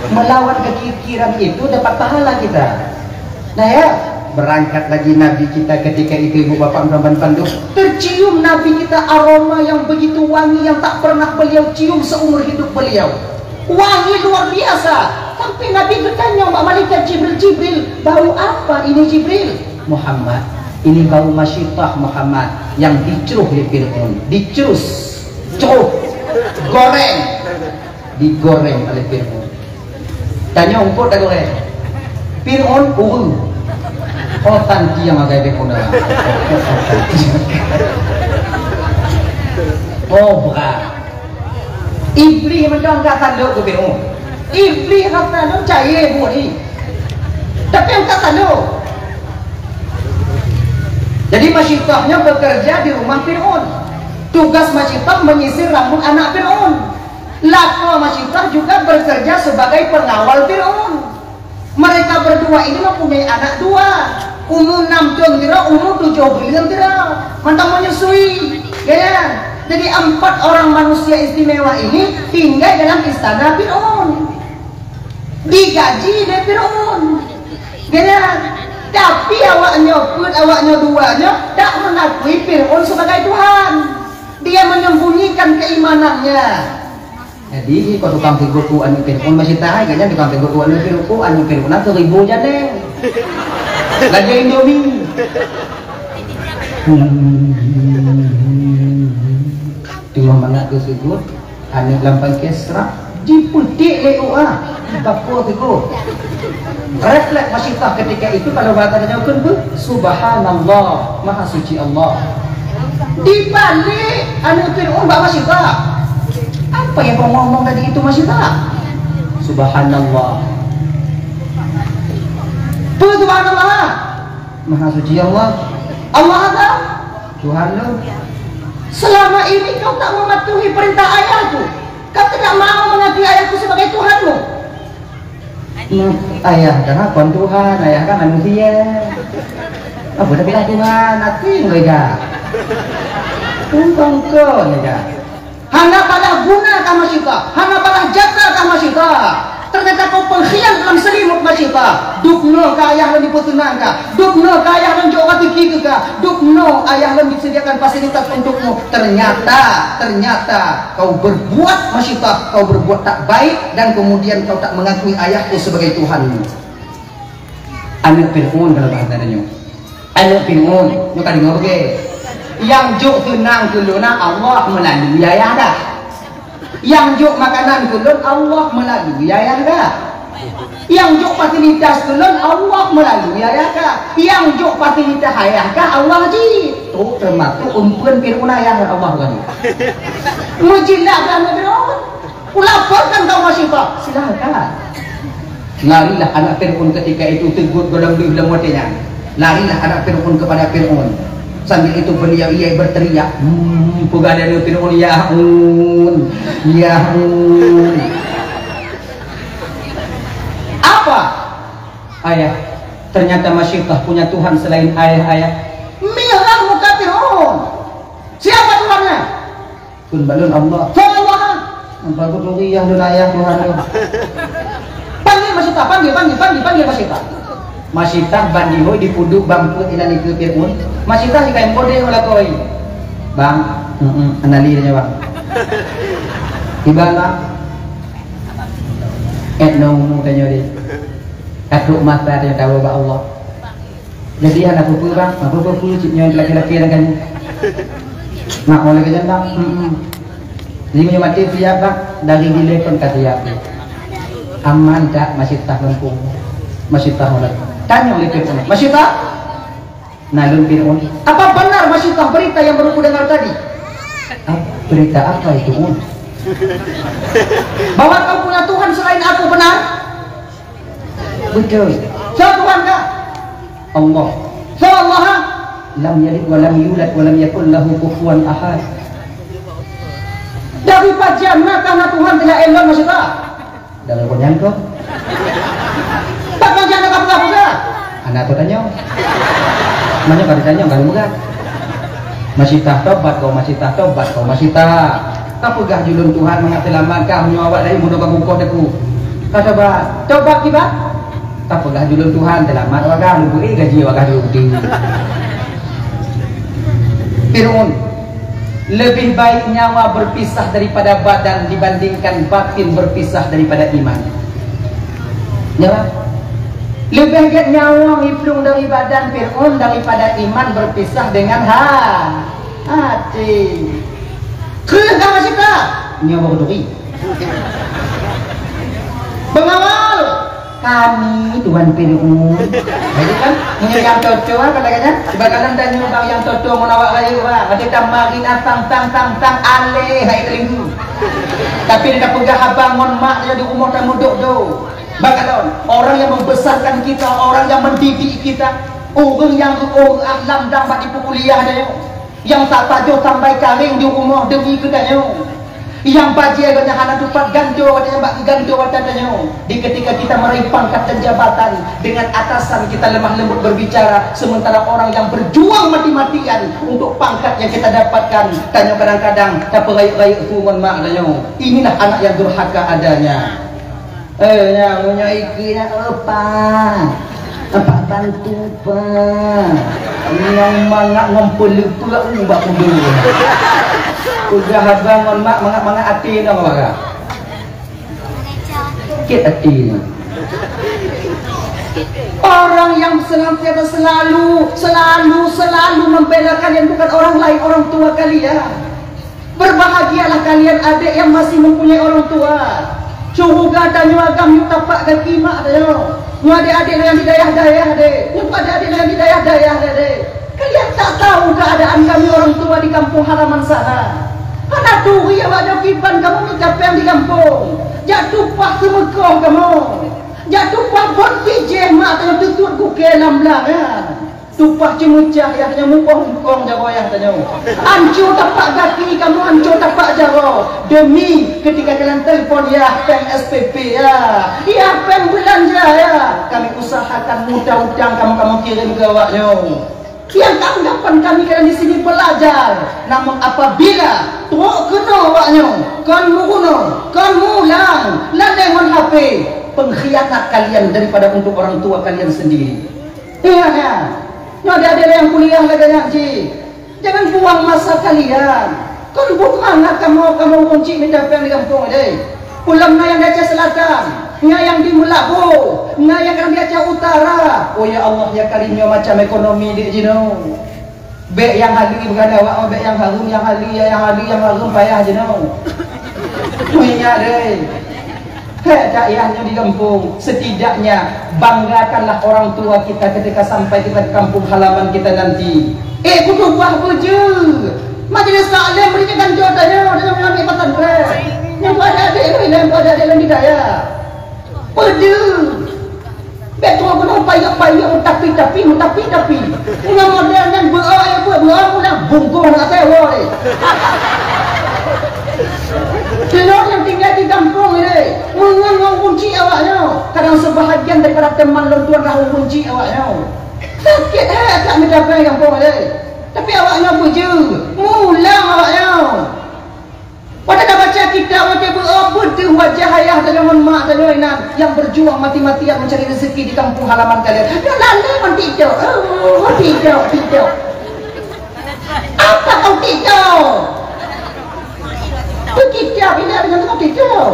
Melawan kekikiran itu dapat pahala kita. Nah ya, berangkat lagi Nabi kita ketika itu, ibu bapak, teman-teman, tercium Nabi kita aroma yang begitu wangi yang tak pernah beliau cium seumur hidup beliau. Wangi luar biasa. Sampai Nabi geutanyong bak malaikat Jibril, "Jibril, bau apa ini, Jibril?" "Muhammad, ini bau masyitah, Muhammad, yang dicruh oleh Fir'aun." Dicrus, cruh, goreng. Digoreng oleh Fir'aun. Tanyoe eungkôt tagoreng. Fir'aun ureueng. Oh, tanti nyang makai Fir'aun dah. Oh, berat. Iblih mantong ka tanduk keu Fir'aun. Iblih ka tanduk cayée buet jih. Tapi ka tanduk. Jadi masyitah nyoe bekerja di rumah Fir'aun. Tugas masyitah menyisir rambut anak Fir'aun. Lakoe masyitah juga bekerja sebagai pengawal Fir'aun. Mereka berdua ini mempunyai anak dua. Umu enam thôn sidroe, umu tujoh buleuen sidroe. Mantong menyusui. Ya, ya. Jadi empat orang manusia istimewa ini tinggal dalam istana Fir'aun. Digaji lé Fir'aun. Ya, ya. Tapi awaknyoe peuet, awaknyoe dua nyoe tak mengakui Fir'aun sebagai Tuhan. Dia menyembunyikan keimanannya. Jadi, kok tukang peugot keu aneuk Fir'aun masih tahan, kan, tukang peugot keu aneuk Fir'aun, keu aneuk Fir'aun na seribu janeng. Lagèe Indomie. Teungoh mangat geuseugôt, aneuk lam pangké srap, jipeutik lé uak, bako teugôt. Refleks masyitah ketika itu, kalau bahasa tanyoe kheun beu, "Subhanallah, Maha Suci Allah." Dibalik aneuk Fir'aun bak masyitah. Apa yang kau ngomong tadi itu masyitah? Subhanallah. Peue subhanallah? Maha suci Allah. Allah apa? Tuhan lôn. Selama ini kau tak mematuhi perintah ayahku. Kau tidak mau mengakui ayahku sebagai Tuhanmu. Hmm, ayah kan kon Tuhan, ayah kan manusia. Apa dah bilang Tuhan? Asing lagak. Tumpang kon lagak. Hana balah guna kah masyita? Hana balah jasa kah masyita? Ternyata kau pengkhianat lam selimut masyita. Dubnoe ka ayah lôn dipeuseunang kah? Dubnoe ka ayah lôn jok rezeki keu kah? Dubnoe ayah lôn disediakan fasilitas untukmu. Ternyata, ternyata kau berbuat masyita, kau berbuat tak baik dan kemudian kau tak mengakui ayahku sebagai Tuhanmu. Aneuk Fir'aun kalau bahasa tanyoe. Aneuk Fir'aun, nyoe ka deungoe beugée. Nyang jok seunang keu lôn na Allah meulalu ayah kah. Nyang jok makanan keu lôn Allah meulalu ayah kah. Nyang jok fasilitas keu lôn Allah meulalu ayah kah. Nyang jok fasilitas ayah kah Allah jih. Tu teumasok umpeuen Fir'aun ayah Allah kan. Meujilat keu aneuk Fir'aun. Kulaporkan kau masyita. Silakan. Larilah anak Fir'aun ketika itu, tegut gohlom deuh lam watée nyan. Larilah anak Fir'aun kepada Fir'aun. Sambil itu beliau ia berteriak, hmm, peugah lé Fir'aun, "Ya Un, ya Un." Apa? Ayah, ternyata masyita punya Tuhan selain ayah, ayah. Mirah muka Fir'aun. Siapa Tuhannya? Kun balon Allah. Fa Allah. Nampak beuturi yah lôn ayah Tuhan tu. Panggil masyita, panggil, panggil, panggil, panggil masyita. Masyita ban dihôi dipuduk bang peuet inan ikeu Fir'aun. Masyita sikai model meulakoi. Bang, heeh, anali tanya bang. Tiba bang. Et nong tanyoe deh. Takut mata tanyoe tahu bak Allah. Jadi hana peue-peue bang, peue-peue cit nyoe laki-laki dah kan. Nak mulai kerja bang. Hmm. Jadi meunyoe maté siap bang, dari bila pun ka siap. Aman tak masyita lempung? Masyita mulai. Tanya oleh Fir'aun. Masyita? Nah, lun Fir'aun. Apa benar masyita berita yang baru ku dengar tadi? Ah, berita apa itu, Un? Bahwa kau punya Tuhan selain aku, benar? Betul. Siapa Tuhan kah? Allah. Siapa Allah? Lam yalid wa lam yulad wa lam yakul lahu kufuwan ahad. Dari pajan na kana Tuhan tidak elok masyita? Dari pajan kau. Tak pajan na kapeugah-peugah. Anak tu tanya. Mana kau ditanya kalau meugat? Masyita tobat kau, masyita tobat kau, masyita. Ka peugah julun Tuhan mangat seulamat kah meunyoe awak laén bunoe ka bungkôh teungku. Ka tobat. Tobat kiban? Ka peugah julun Tuhan seulamat awak kah, lubui gaji awak kah dulu. Fir'aun, lebih baik nyawa berpisah daripada badan dibandingkan batin berpisah daripada iman. Nyawa. Lebih gét nyawa iplueng dari badan Fir'aun daripada iman berpisah dengan ha-, hati. Keuh ka masyita? Nyoe baru turi. Pengawal kami Tuan Fir'aun. Jadi kan, meunyoe nyang toto kan kata-kata, sebagaimana tanya bang nyang toto ngon awak rayeuk, ha, kata tamari na tang tang tang tang aleh hai telingu. Tapi dia peugah abang ngon mak dia di rumah tamu dok do. Bang kalon, orang yang membesarkan kita, orang yang mendidik kita, ureueng nyang reuôh lam dang bak tipu kuliah dia. Nyang tatajoh tambai karéng di rumoh demi geutanyoe. Nyang bajée geutanyoe hana tupat gantoe watée nyang bak geugantoe watée tanyoe. Di ketika kita meraih pangkat dan jabatan, dengan atasan kita lemah lembut berbicara, sementara orang yang berjuang mati-matian untuk pangkat yang kita dapatkan, tanyoe kadang-kadang tapeurayeuk-rayeuk su ngon mak tanyoe. Inilah anak yang durhaka adanya. Eh, nyang meunyoe ikeu nyan, eh, Pak. Pak bantu, Pak. Nyang mangat ngon peuleupeuk u bak kudu. Peugah haba ngon mak mangat-mangat até nyoe, Pak. Sakét até nyoe. Orang yang senantiasa selalu, selalu, selalu membela kalian bukan orang lain, orang tua kalian. Berbahagialah kalian adik yang masih mempunyai orang tua. Syeuruga tanyoe agam yue tapak gaki mak tanyoe. Nyoe adik-adik nyang di dayah-dayah deh. Nyoe adik-adik nyang di dayah-dayah deh. Kalian tak tahu keadaan kami orang tua di kampung halaman sana. Hana turi awak nyoe kiban kamoe mita péng di kampung. Jak tupat seumeukoh kamoe. Jak tumpah bot bijéh mak tanyoe, teutuet gukée lam blang, ya. Tumpah ceumeucah, yah tanyoe mubong-bong jaroe yah tanyoe. Anco tapak gaki kamoe, anco tapak jaroe. Demi ketika kalian telepon, yah péng S P P, ya. Yah péng beulanja, ya. Kami usahakan mudah-mudahan kamoe, kamoe kirim keu awaknyoe. Nyang anggapan kami kalian di sini belajar, namun apabila trok keunoe awaknyoe kon meurunoe, kon mulang, lalée ngon H P, pengkhianat kalian daripada untuk orang tua kalian sendiri. Ingat, ya, nyoe adik-adik nyang kuliah lagée nyan cit, jangan buang masa kalian. Kon buet mangat kamoe, kamoe ureueng chik mita péng di gampông, deh. Peue lom na nyang di Aceh Selatan, na nyang di Meulaboh, na nyang di Aceh Utara. Oh ya Allah, ya Karim, nyoe macam ekonomi di jinoe. Bék nyang haleue beugana awak, bék nyang hareuem, nyang haleue, nyang haleue, nyang hareuem payah jinoe. Meunyo deh. Hé, daerah nyoe di gampông, setidaknya banggakanlah orang tua kita ketika sampai kita ke kampung halaman kita nanti. Eh, kutuboh beujeuet. Majelis taklim bri nyan kan jota nyoe, dalam nyoe di pesantren. Nyang tu adik-adik nyoe, nyang tu adik-adik dalam hidayah. Beujeuet. Bék trok keunoe payah-payah, tapi-tapi, tapi-tapi. Ngon model nyan beuo, ya, beuo, beuo, meunan bungkôh na sewa deh. Keunoe nyang tinggai di gampông nyoe, meungon ngon kunci awak nyoe. Kadang sebahagian daripada teman lôn tuan rahom kunci awak nyoe. Sakét, eh, tak meucapai gampông nyoe. Tapi awak nyoe beujeuet, mulang awak nyoe. Watée tabaca kitab, watée beuo, beudeuh wajah ayah tanyoe ngon mak tanyoe inan nyang berjuang mati-matian mencari rezeki di kampung halaman kalian. Nyoe lalée ngon TikTok. Oh, TikTok, TikTok. Apa kau TikTok? Tu TikTok, bila dengan tengok TikTok.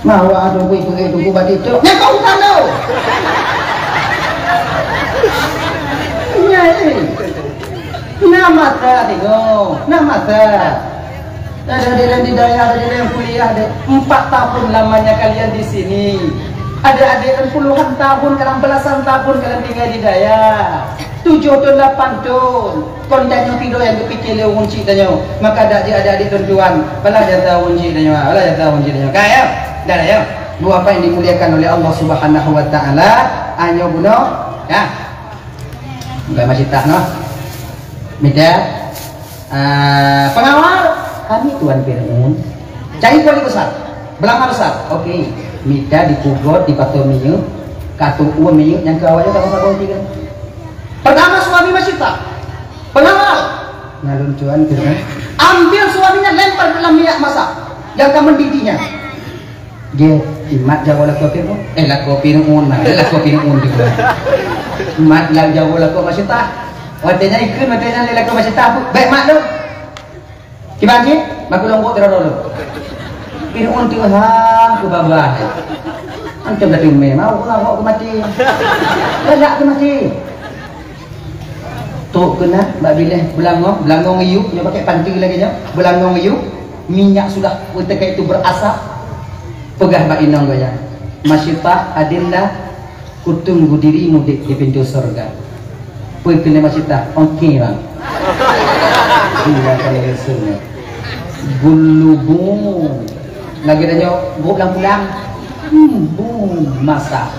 Nah, awak aduh kui kui tunggu bak TikTok. Nyang kau bukan tu. Nyai. Na masa tengok, na masa. Ada-ada yang di dayah, ada-ada yang kuliah deh. Empat tahun lamanya kalian di sini. Ada-ada yang puluhan tahun, kadang belasan tahun kalian tinggal di dayah. Tujuh tahun, lapan tahun. Kon tanyoe tidoe nyang geupike lé ureueng chik tanyoe. Maka dak jeuet adik-adik lôn tuan, balah jasa ureueng chik tanyoe, balah jasa ureueng chik tanyoe. Ka, ya? Dah, ya? Dua apa yang dimuliakan oleh Allah Subhanahu wa Taala, anyo bunoe, ya. Bukan masih tah, noh. Mita, ah, pengawal kami Tuan Fir'aun. Cari kuali besar, belanga besar. Oke. Mita dipugot, dipatong minyeuk, katu'ue minyeuk nyang keu awaknyan saboh-saboh tiga. Pertama suami masih tah. Pengawal. Nalun cuan kira. Ambil suaminya, lempar ke dalam minyak masak yang ka mendidihnya. Dia imat jawa lakoe Fir'aun. Eh, lakoe Fir'aun, nah, lakoe Fir'aun juga. Mat la jawa lakoe masih tah. Watée nyan ikheun, watée nyan lakoe masih tah. Baik mat tu. Kiban cit, baku lombok tiro dulu. Fir'aun tu ha, ku babah. Antum dah teumé, mau kena awak ke mati. Galak ke mati. Trok keunan bak biléh beulangong, beulangong iyup, nyoe pakai panti lagée nyoe, beulangong iyup, minyak sudah ketika itu berasap. Peugah bak inong geuh nyan, "Masyitah, adinda, kutunggu dirimu di, di pintu surga." Peue keuneuk Masyitah? "Oke, Bang." Iya, kan, ya, surga. Gulubung. Lagée tanyoe, buet lam pulang. Hmm, bum, masak.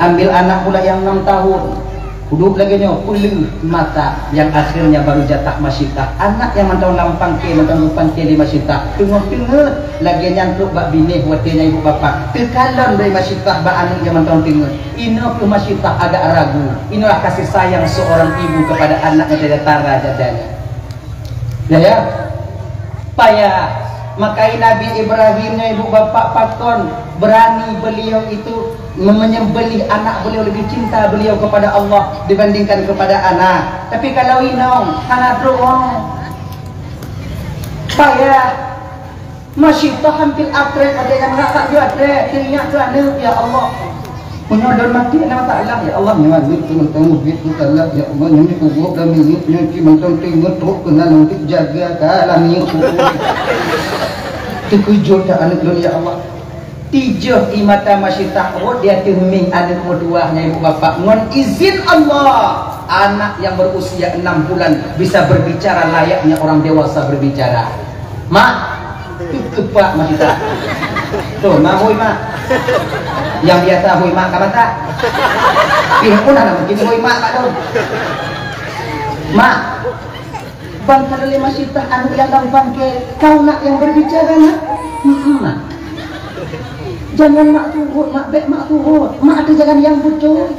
Ambil anak pula yang enam tahun. Uduk lagée nyoe, peuleueh mata yang akhirnya baru jatah Masyitah. Anak yang mantong lam pangke, mantong lam pangke lé Masyitah. Teungoh teungeut, lagée nyan trok bak binéh watée nyan ibu bapak. Teukalon dari Masyitah bak aneuk nyang mantong teungeut. Inoe keuh Masyitah agak ragu. Inilah kasih sayang seorang ibu kepada anak nyang tara jadanya. Ya, ya. Payah. Makanya Nabi Ibrahim nyan ibu bapak pakon berani beliau itu menyembelih anak beliau, lebih cinta beliau kepada Allah dibandingkan kepada anak. Tapi kalau inong, hana trok. Payah. Masyitah hampir atrek, ada yang ngakak juga atrek, teringat tu aneuk, ya Allah. Meunyoe lôn maté, na masalah, ya Allah, nyoe aneuk tu mantong murit tu salah, ya Allah, nyoe kubuek dan minyeuk, nyoe cit mantong teungeut trok keunan untuk jaga ka lam minyeuk kubuek. Teukeujot dah aneuk lôn, ya Allah. Tijôh ie mata Masyitah rhot di ateueh mieh aneuk meutuwah nyan ibu bapak ngon izin Allah. Anak yang berusia enam bulan bisa berbicara layaknya orang dewasa berbicara. "Mak, keupak Masyitah." Tuh, mak hui mak. Yang biasa hui mak ka masak. Ih, pun hana mungkin hui mak, mak tu. Mak, bang ka lé masitah aneuk nyang gampang keu kau nak nyang berbicara, nak? Hmm, mak. Jangan mak turut, mak, bèk mak turut. Mak ada jalan yang betul.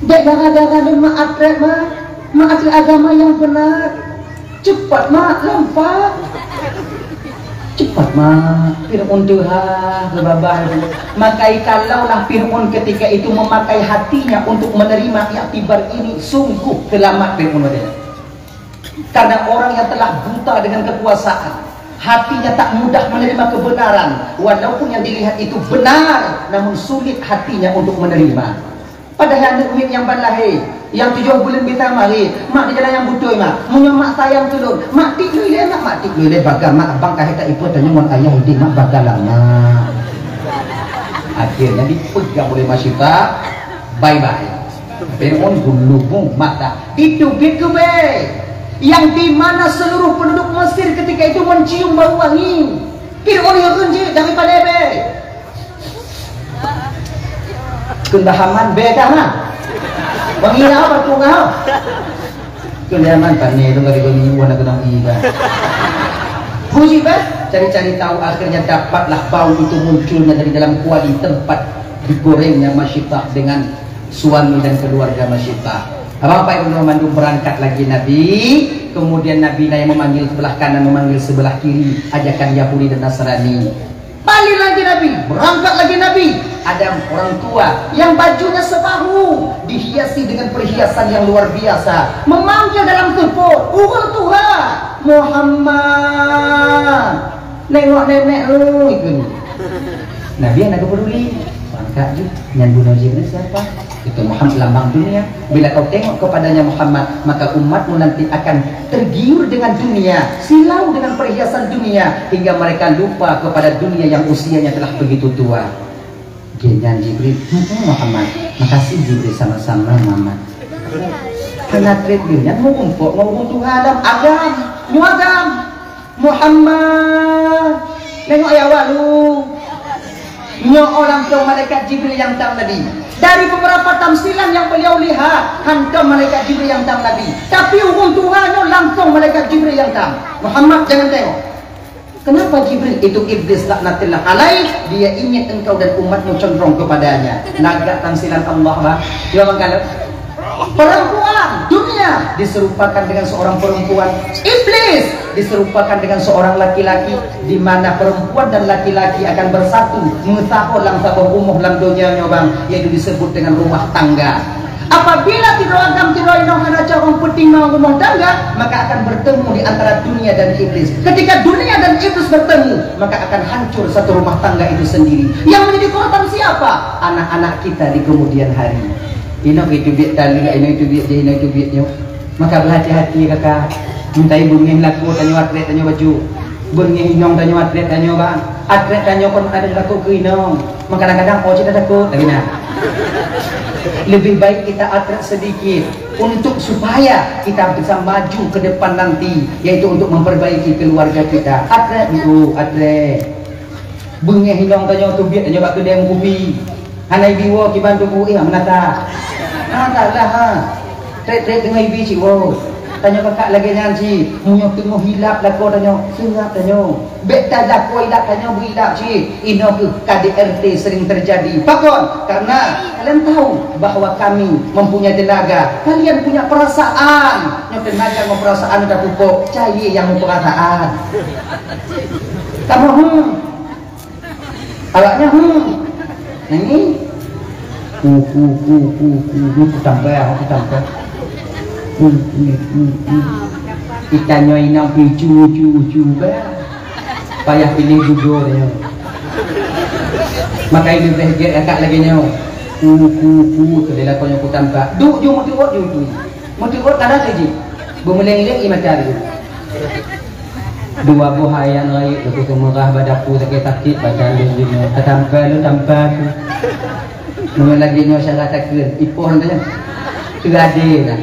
Dek gara-gara lôn mak atrét, mak, mak ateueh agama nyang beuna. Cepat, mak, lampa. Cepat, mak. Fir'aun teuhah keu babah. Makai kalaulah Fir'aun ketika itu memakai hatinya untuk menerima iktibar ini, sungguh selamat Fir'aun. Karena orang yang telah buta dengan kekuasaan, hatinya tak mudah menerima kebenaran, walaupun yang dilihat itu benar, namun sulit hatinya untuk menerima. Padahai aneuk miet nyang ban lahé, nyang tujoh buleuen bisa marit, mak di jalan nyang beutôi, mak. Meunyoe mak sayang keu lôn, mak tiek lôn ilèe, mak, mak tiek lôn ilèe, bagaimana abang ka hé ta ipeue tanyoe ngon ayah idéh, mak, bagaimana? Akhirnya dipeugah oleh Masyita, bye-bye. Fir'aun geulubong mata. Itu bit keu bèe. Yang di mana seluruh penduduk Mesir ketika itu mencium bau wangi. Fir'aun yang keunjeuet daripada bèe. Kheun Haman, bèe dah, nah. Wangi dah apa tu ngah? Kheun Haman, pané tu kali kau ni buah nak kena wangi dah. Puji bah, cari-cari tahu, akhirnya dapatlah bau itu munculnya dari dalam kuali tempat digorengnya Masyitah dengan suami dan keluarga Masyitah. Bapak Ibu mandum, berangkat lagi Nabi, kemudian Nabi na yang memanggil sebelah kanan, memanggil sebelah kiri, ajakan Yahudi dan Nasrani. Balik lagi Nabi, berangkat lagi Nabi. Ada orang tua yang bajunya separuh dihiasi dengan perhiasan yang luar biasa, memanggil dalam telepon, "Ureueng tuha, Muhammad, nengok nenek lu itu." Nabi hana geupeduli. Berangkat ju, nyan bunoe jih siapa? Itu Muhammad lambang dunia. Bila kau tengok kepadanya Muhammad, maka umatmu nanti akan tergiur dengan dunia, silau dengan perhiasan dunia, hingga mereka lupa kepada dunia yang usianya telah begitu tua. Geuhnyan Jibril, "Heeh, Muhammad. Makasih, Jibril, sama-sama, Muhammad." Keunan trép geuhnyan meurumpok ngon ureueng tuha lam agam, nyoe agam. "Muhammad, nengok ya awak lu." Nyoe langsung malaikat Jibril nyang tam Nabi. Dari beberapa tamsilan yang beliau lihat, hantom malaikat Jibril nyang tam Nabi. Tapi ureueng tuha nyoe langsung malaikat Jibril nyang tam. "Muhammad, jangan tengok." "Kenapa Jibril?" "Itu iblis laknatullah alaih, dia ingin engkau dan umatmu condong kepadanya." Lagak tamsilan Allah, bah. Dia bang kalau Perempuan, dunia diserupakan dengan seorang perempuan. Iblis diserupakan dengan seorang laki-laki, di mana perempuan dan laki-laki akan bersatu, meusaho lam saboh rumoh lam donya nyoe bang, yaitu disebut dengan rumah tangga. Apabila sidroe agam sidroe inong hana carông peutimang rumoh tangga, maka akan bertemu di antara dunia dan iblis. Ketika dunia dan iblis bertemu, maka akan hancur satu rumah tangga itu sendiri. Yang menjadi korban siapa? Anak-anak kita di kemudian hari. Inong itu biet tali, inong itu biet jih, inong itu biet nyoe. Maka berhati-hati kakak. Mintai beungéh lakoe tanyoe atrét tanyoe baju. Beungéh inong tanyoe atrét tanyoe bang. Atrét tanyoe kon ada lakoe keu inong. Maka kadang-kadang oh cita takut lagi nah. Lebih baik kita atrét sedikit untuk supaya kita bisa maju ke depan nanti, yaitu untuk memperbaiki keluarga kita. Atrét dulu, atrét. Beungéh inong tanyoe teubiet tanyoe bak keudè meukupi. Hana ibi woe kiban tuboh, eh, meunata. Meunata lah, ha. Trép-trép teungoh ibi cit woe. Tanyoe kakak lagèe nyan cit. Meunyoe teungoh hilap lakoe tanyoe, seungab tanyoe. Bèk talakoe hilap tanyoe beuhilap cit. Inoe keuh K D R T sering terjadi. Pakon? Karena kalian tahu bahwa kami mempunyai tenaga. Kalian punya perasaan. Nyoe tenaga ngon perasaan tapupok. Cayée nyang meuperasaan. Kamoe, hmm. Awaknyan, hmm. Nangis. Ku, ku, ku, ku, ku, ku, ku tambah, ku tambah. Hmm, hmm, hmm, hmm. Itanyoe inong picu, cu, cu, bah. Payah piléh judo nyoe. Makai leubeh gét akak lagèe nyoe. Ku, ku, ku, keudéh lakoe nyoe ku tambah. Duek ju meutuot ju tu. Meutuot kada tu ji. Beumuleng-leng i mata tu. Dua boh ayat rayeuk leuku teumeurah bak dapu sakét-sakét badan lôn jinoe. Tatampa lôn tampa tu. Meunyoe lagèe nyoe syedara takheun, ipoh lôn tanyong. Teuadé na.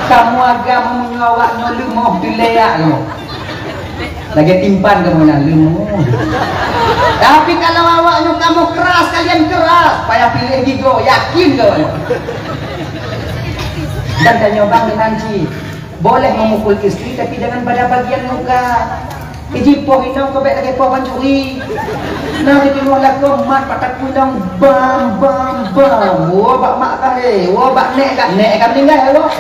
Kamoe agam meunyoe awak nyoe leumoh teuleak nyoe. Lagèe timphan kamoe nyan, leumo. Tapi kalau awak nyoe kamoe keras, kalian keras, payah piléh gigoe, yakin kamoe nyoe. Dan tanyoe bang meunan cit, boleh memukul istri tapi jangan pada bagian muka. Iji poh inong keu bèk lagèe poh pancuri. Nah, di teunoh lakoe mat bak takue inong, bam, bam, bam. Woe bak mak kah, eh. Woe bak nèk kah. Nèk kah meuninggai, eh, woe.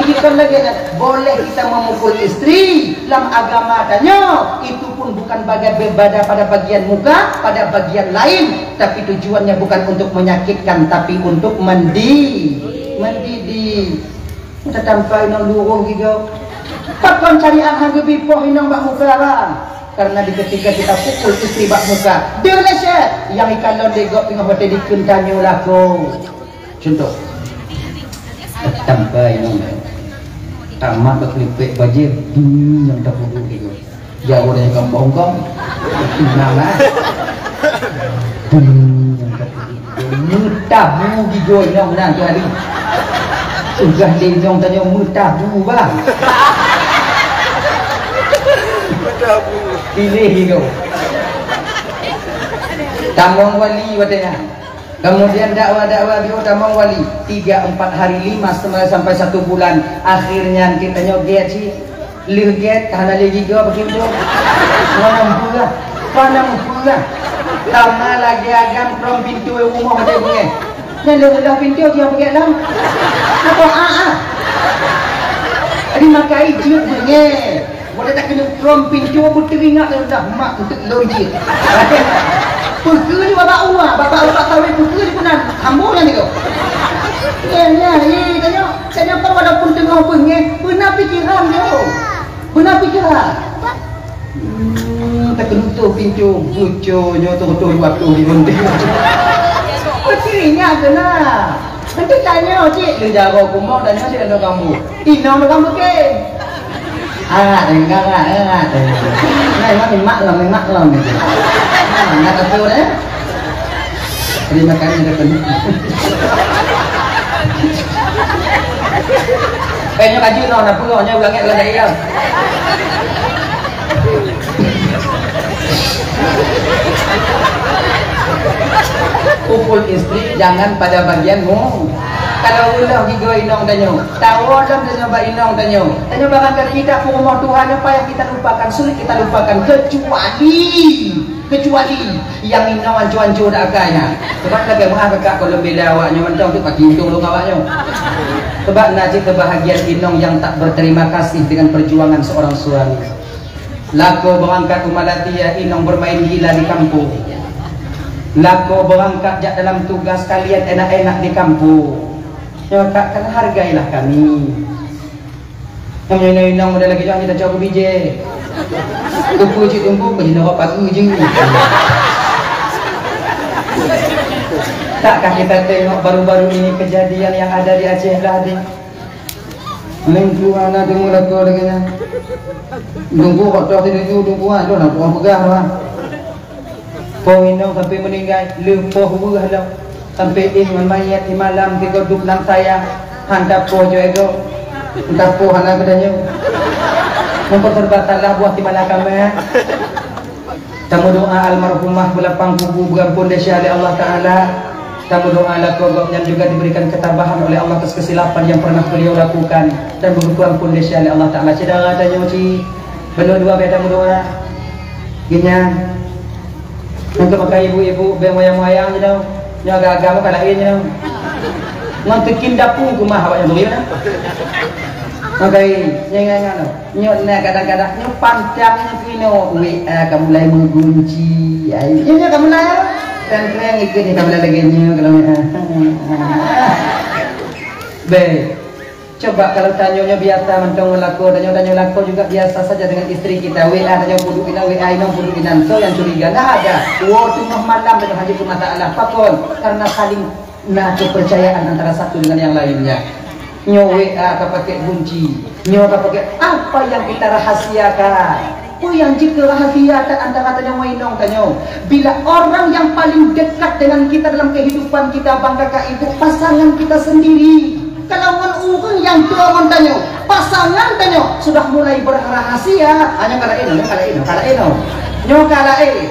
Iji kon lagèe nyan. Boleh kita memukul istri. Lam agama tanyoe, itu pun bukan baga-, pada, pada bagian muka, pada bagian lain. Tapi tujuannya bukan untuk menyakitkan, tapi untuk mendi-, mendidik. Tatampa inong lurôh gigoe. Pakon syariat han geubri poh inong bak muka, bang? Karena di ketika kita pukul istri bak muka, dia lecet. Nyang ikalon lé gob teungoh watèe dikheun tanyoe lakoe. Contoh. Tatampa inong. Tamat bak keulipek bajèe, beunyueng nyang tapeuduek gigoe. Jauh dari kampung kong. Inang lah. Beunyueng nyang tapeuduek. Meutabu gigoe inong nan tu hari. Tugaih lé inong tanyoe meutabu, bang. Piléh gigoe. Tamong wali watèe nyan. Kemudian dakwah-dakwah beu tamong wali, tiga, empat hari, lima, sampai, sampai satu bulan. Akhirnya kita nyoe gèt cit. Lheueh gèt, ka hana lé gigoe bagi udép. Mana mupeugah? Mana mupeugah? Sama lagèe agam krom pintoe rumoh watèe beungèh. Nyan lheueh leuh pintoe, dia peugèt lam. Apa, ah, ah. Jadi, makai jeuet beungèh. Watèe takeuneuk krom pintoe, beuteuringat lé dah mak eunteuk lôn jih. Peue keuh bak uwa, bak, bak, bak kawé peue keuh peunan. Ambo nyan nyoe. Nyan, nyan, eh, tanyoe, tanyoe kan walaupun teungoh beungèh, beuna pikiran nyoe. Beuna pikiran. Hmm, takeuneuk pintoe, buco nyoe, toh, toh, dua puluh ribu. Beuteuringat keunan. Nanti tanyoe cit, lé jaroe kumoe, tanyoe cit, tanyoe kamoe. Inong tu kamoe kén. Ah, dengar, ah, dengar, dengar. Nah, memang mak lom, mak lom. Nah, nak betul, eh? Terima kasih, dah penuh. Eh, nyoe baju noh, nak penuh, nyoe ulang, ulang dari dia. Pukul istri jangan pada bagianmu. Kalau ulah gigoe inong tanyoe, tawoe lom tanyoe bak inong tanyoe. Tanyoe barangkali kita peurumoh Tuhan, apa yang kita lupakan, sulit kita lupakan, kecuali, kecuali yang inong anco-anco dak akai nyan. Sebab lagèe meuah kakak kalau bela awak nyoe mantong tu pagi untung lôn awak nyoe. Sebab na cit kebahagiaan inong yang tak berterima kasih dengan perjuangan seorang suami. Lakoe beurangkat u Malatya, inong bermain gila di kampung. Lakoe beurangkat jak dalam tugas, kalian enak-enak di kampung. Nyoe ka, kan hargailah kami. Nyoe inong-inong model lagèe nyoe, kita cok bijèh. Teupeu cit teungku, bagi norok pageue jih. Takkah kita tengok baru-baru ini kejadian yang ada di Aceh Belah deh? Lengku hana deungoe lakoe lagèe nyan. Deungku kok toh sijuju deungku, ah, lôn hana peugah bah. Poh inong sampai meuninggai, lheueh poh weueh lom. Sampai éh ngon manyèt di malam sigoe duek lam sayang. Han tapoh jok éh gob. Entah poh hana geutanyoe. Meupeuseureubatalah buah si malakama. Tameudoa almarhumah beulapang kubu beuampôn desya lé Allah Taala. Tameudoa lakoe gobnyan juga diberikan ketabahan oleh Allah atas kesilapan yang pernah beliau lakukan dan beureumpun desya lé Allah Taala. Syedara tanyoe cit, bandua bèk tameudoa. Geuhnyan, untuk maka ibu-ibu bèk moyang-moyang jinoe. Nyoe agak-agak meuka laén jinoe. Ngon teukin dapu keumah awaknyan turi na. Maka nyang ingat-ingat. Nyoe na kadang-kadang nyoe pantang nyoe keunoe W A ka mulai meugunci. Ai, nyoe, nyoe ka mulai, ah. Kreng-kreng ikut ni ka mulai lagèe nyoe kalau, ah. Baik. Coba kalau tanyoe nyoe biasa mantong lakoe, tanyoe, tanyoe lakoe juga biasa saja dengan istri kita. W A tanyoe peuduek inan, W A inong peuduek inan. Soe nyang curiga? Ndak ada. Woe teungoh malam tanyoe hana jeuet keu masalah. Pakon? Karena saling na kepercayaan antara satu dengan yang lainnya. Nyoe W A ka pakai gunci, nyoe ka pakai, apa yang kita rahasiakan? Peue nyang jeuet keu rahasia antara tanyoe ngon inong tanyoe? Bila orang yang paling dekat dengan kita dalam kehidupan kita, bang kakak ibu, pasangan kita sendiri. Kalau ngon ureuëng nyang tuha ngon tanyoe, pasangan tanyoe sudah mulai berrahasia, hanya ka laén, nyoe ka laén, nyoe ka laén, nyoe ka laén.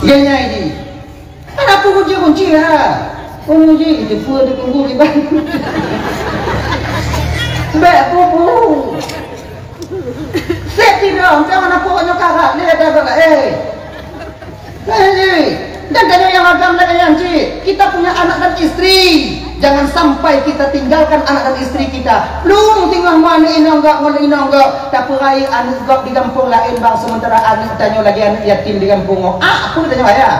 Geunyai jih. Kan aku kunci-kunci ha. Kunci itu pun ditunggu di bang. Bek bubu. Seti dong, jangan aku nyoe karat, dia dah kata, eh. Eh, dan tanya yang agam lagi yang cik, kita punya anak dan istri. Jangan sampai kita tinggalkan anak dan istri kita. Lung tinggal mana inong gak, mana inong gak. Tapi rai anak gak di kampung lain bang, sementara anak tanya lagi anak yatim di kampung. Ah, aku tanya ayah.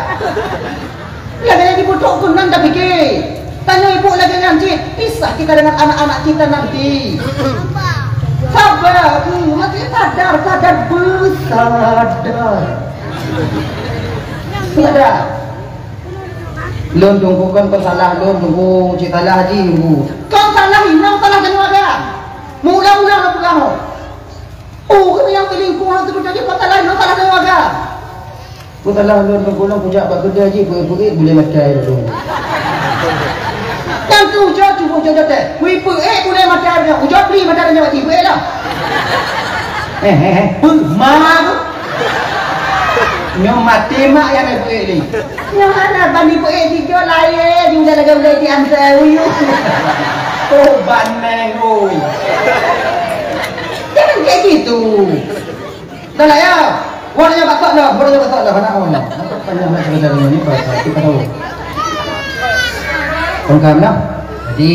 Lagèe nyang jibutuh keunan tapike. Tanyoe ibu lagèe nyan cit, pisah kita dengan anak-anak kita nanti. Sabar, Bu. Maksudnya sadar, sadar, bersadar. Sadar. Lôn tunggu kan kau salah lôn tunggu, cit salah ji tunggu. Kau salah inong, salah keluarga. Mula-mula lo peugah. Oh, kena yang selingkuh, hang sebut jadi kau salah inong, salah keluarga. Peusalah lôn, lôn pulang kujak bak keudè jih, peuék-peuék bulèe mata lôn. Nyang tu ujoe cuba ujoe jote. Peuék-peuék bulèe mata lôn. Ujoe pli mata lôn nyoe jih, peuék lah. Eh, eh, eh. Peuék ma tu. Nyoe maté mak nyang peuék ni. Nyoe hana bani peuék jih, jok laén, jih udah lagèe-lagèe di antai uyu. Oh, baneng, oi. Jangan kayak gitu. Dah lah ya. Buat dia batok dah, buat dia batok dah, anak Allah. Nampak panjang nak cerita dengan ni, kalau satu kata. Pengkam dah. Jadi,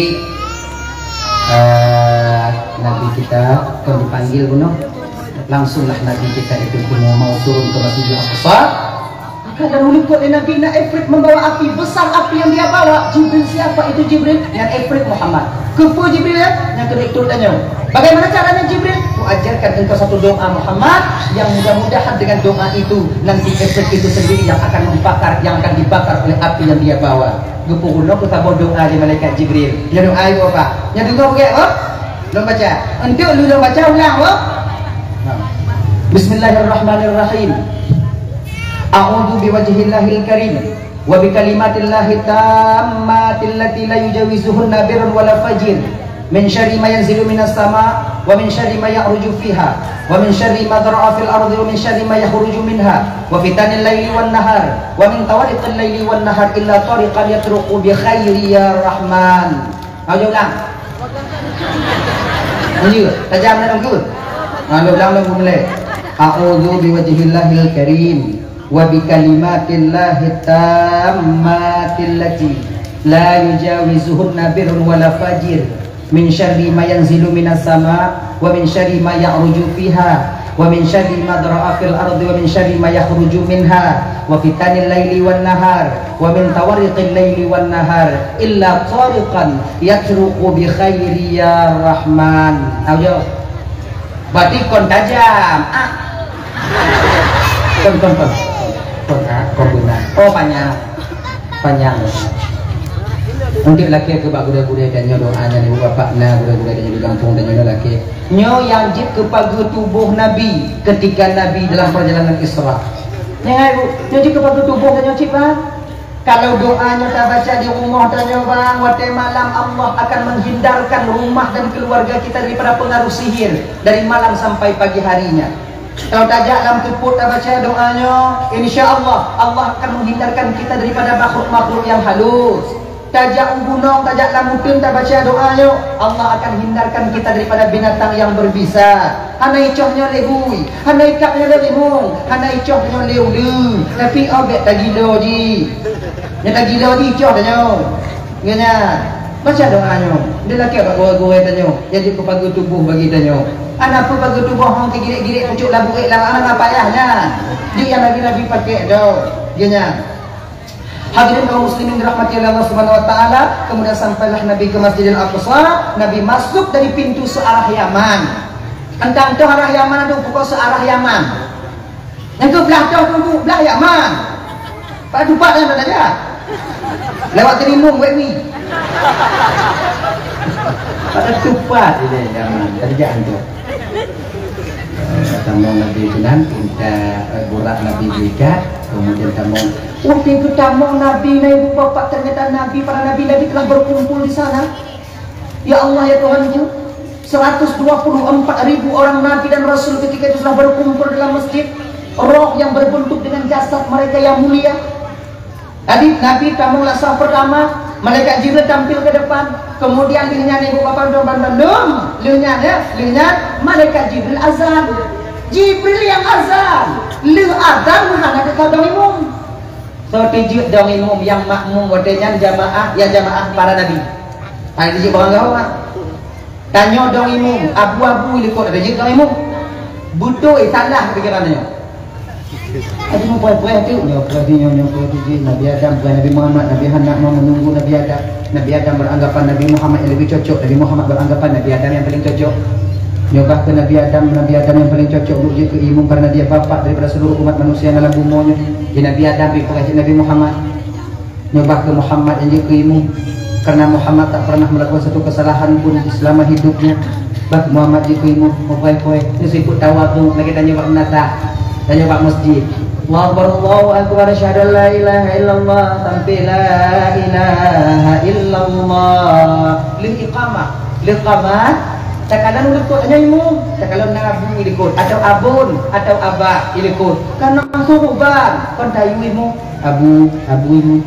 eh, Nabi kita pun dipanggil bunoe. Langsunglah Nabi kita itu mau turun ke Masjidil Aqsa. Maka dan ulukot lé Nabi na Ifrit membawa api besar, api yang dia bawa. Jibril siapa itu Jibril? Yang Ifrit Muhammad. Keupeue Jibril ya? Yang kedua itu tanya. Bagaimana caranya Jibril? Kuajarkan engkau satu doa Muhammad yang mudah-mudahan dengan doa itu nanti Ifrit itu sendiri yang akan membakar, yang akan dibakar oleh api yang dia bawa. Geupeurunoe keu saboh doa di malaikat Jibril. Ya doa itu apa? Yang dengar bukan apa? Lôn baca. Untuk lu lôn baca ulang apa? Bismillahirrahmanirrahim. A'udzu biwajhillahil karim wa bikalimatillahit tammatil lati la yujawizuhunna birrun wala fajir, min syarri ma yanzilu minas sama wa min syarri ma ya'ruju fiha wa min syarri ma dhara'a fil ardi wa min syarri ma yakhruju minha wa fitanil laili wan nahar wa min tawariqil laili wan nahar illa tariqan yatruqu bi khairi ya Rahman. Mau ulang? Lanjut. Tajam dalam tu. Ha, ulang lom mulai. A'udzu biwajhillahil karim wa bikalimatillahit tammatil lati la yujawizuhunna birrun wala fajir, min syarri ma yanzilu minas sama wa min syarri ma ya'ruju fiha wa min syarri ma dhara'a fil ardi wa min syarri ma yakhruju minha wa fitanil laili wan nahar wa min tawariqil laili wan nahar illa tariqan yatruqu bi khairi ya Rahman. Au jauh. Berarti kon tajam. Ah. Kon, kon, kon. Kon, ah, kon beuna. Oh, panjang. Panjang. Untuk laki ke bak gurée-gurée dan nyoe doa nyan ibu bapak na gurée-gurée dan nyoe di kampung dan nyoe laki. Nyoe yang jeuet keu pageue tuboh Nabi ketika Nabi dalam perjalanan Isra. Nyoe, nyoe jeuet keu pageue tuboh dan nyoe cit, Bang. Kalau doa nyoe tabaca di rumah tanyoe, Bang, watée malam Allah akan menghindarkan rumah dan keluarga kita daripada pengaruh sihir dari malam sampai pagi harinya. Kalau tajak lam teupot tabaca doa nyoe, insya Allah, Allah akan menghindarkan kita daripada makhluk-makhluk yang halus. Tajak u gunong, tajak lam uteuen tabaca doa nyoe, Allah akan hindarkan kita daripada binatang yang berbisa. Hana icoh nyoe lé hui, hana ikab nyoe lé limong, hana icoh nyoe lé uleue, tapi oh bék tagilo jih. Nyang tagilo jih icoh tanyoe. Nyan, baca doa nyoe. Dilakée bak gurée-gurée tanyoe, nyang jeuet keu pageue tuboh bagi tanyoe. Hana peue pageue tuboh hong teugirek-girek pucuk labu ék lam, hana payah nyan. Jeuet nyang Nabi-Nabi pakai tu. Nyan. Hadirin kaum muslimin dirahmati Allah Subhanahu wa taala, kemudian sampailah Nabi ke Masjidil Aqsa, Nabi masuk dari pintu searah Yaman. Teuntang toh arah Yaman tu, pokok searah Yaman. Nyang keu blah toh tu, blah Yaman. Pada tupat nyang tajak. Lewat Tirimong, wek ni. Pada tupat di Yaman, tajak tu. Tamong Nabi keunan, pinta, eh, burak Nabi diikat, kemudian tamong. Watèe geutamong Nabi, na ibu bapak, ternyata Nabi, para nabi-nabi telah berkumpul di sana. Ya Allah, ya Tuhanku, seratus dua puluh empat ribu orang nabi dan rasul ketika itu sudah berkumpul dalam masjid. Roh yang berbentuk dengan jasad mereka yang mulia. Jadi Nabi tamong lam saf pertama, malaikat Jibril tampil ke depan. Kemudian lheueh nyan ibu bapak tonton, lheueh nyan, ya, lheueh nyan malaikat Jibril azan. Jibril nyang azan. Lheueh azan hana teuka dong imum. Soe teujeuet dong imum? Nyang makmum watèe nyan jamaah, ya jamaah para nabi. Hana teujeuet barang gawa. Tanyoe dong imum, abu-abu likot, ada jeuet dong imum. Beutôi, salah pikiran tanyoe. Aduh, preh-preh tu, nyoe preh tu, nyoe, nyoe preh tu, Nabi Adam, preh Nabi Muhammad, Nabi Hana mau menunggu Nabi Adam. Nabi Adam beranggapan Nabi Muhammad yang lebih cocok, Nabi Muhammad beranggapan Nabi Adam yang paling cocok. Nyoe bah keu Nabi Adam, Nabi Adam yang paling cocok untuk jeuet keu imum karena dia bapak daripada seluruh umat manusia yang dalam bumoe nyoe. Di Nabi Adam, pi preh Nabi Muhammad. Nyoe bah keu Muhammad nyang jeuet keu imum, karena Muhammad tak pernah melakukan satu kesalahan pun selama hidupnya. Bah keu Muhammad jeuet keu imum, meupoe-poe, nyoe sifeuet tawadhu, lagèe tanyoe bak meunasah, tanyoe bak masjid. Allahu Akbar, Allahu Akbar, asyhadu an la ilaha illallah, sampai la ilaha illallah. Lheueh iqamah, lheueh qamat, takalon likot nyan imum, takalon na abu likot, atau abon, atau abah likot. Karena suruban, kon tayue imum. Abu, abu nyoe.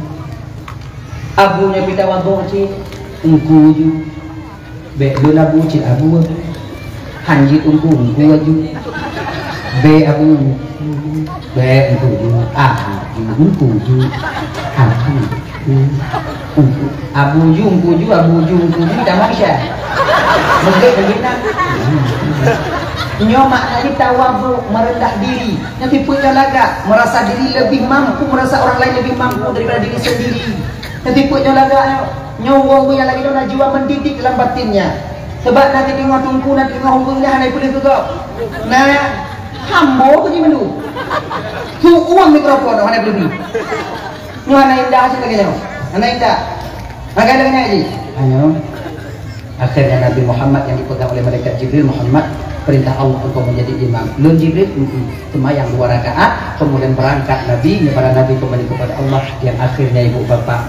Abu nyoe pih tawadhu cit, ungku ju. Bèk lôn abu cit abu. Han jeuet ungku, ungku aju. Bèk abu, bèk ungku ju. Abu ju, ungku ju. Abu ju, ungku. Abu ju, ungku ju, abu ju, ungku ju, tamong isya. Meugét, meugét na. Nyoe makna jih tawadhu, merendah diri. Nyoe tipe nyang lagak, merasa diri lebih mampu, merasa orang lain lebih mampu daripada diri sendiri. Nyoe tipe nyang lagak nyoe, nyoe ureueng nyang lagak nyoe na jiwa mendidik dalam batinnya. Sebab na teudeungoe teungku, na teudeungoe ureueng nyan hana ipeuleueh keu gob. Na hambo keu jih mandum. Su uang mikrofon hana ipeuleueh. Nyoe hana indah cit lagèe nyoe. Hana indah. Lagèe lagèe nyan jih. Ayo. Akhirnya Nabi Muhammad yang dipegang oleh malaikat Jibril, "Muhammad, perintah Allah engkau menjadi imam." "Lôn Jibril?" "Mm-mm." Semayang dua rakaat, kemudian berangkat Nabi, nyoe para nabi kembali kepada Allah, yang akhirnya ibu bapak.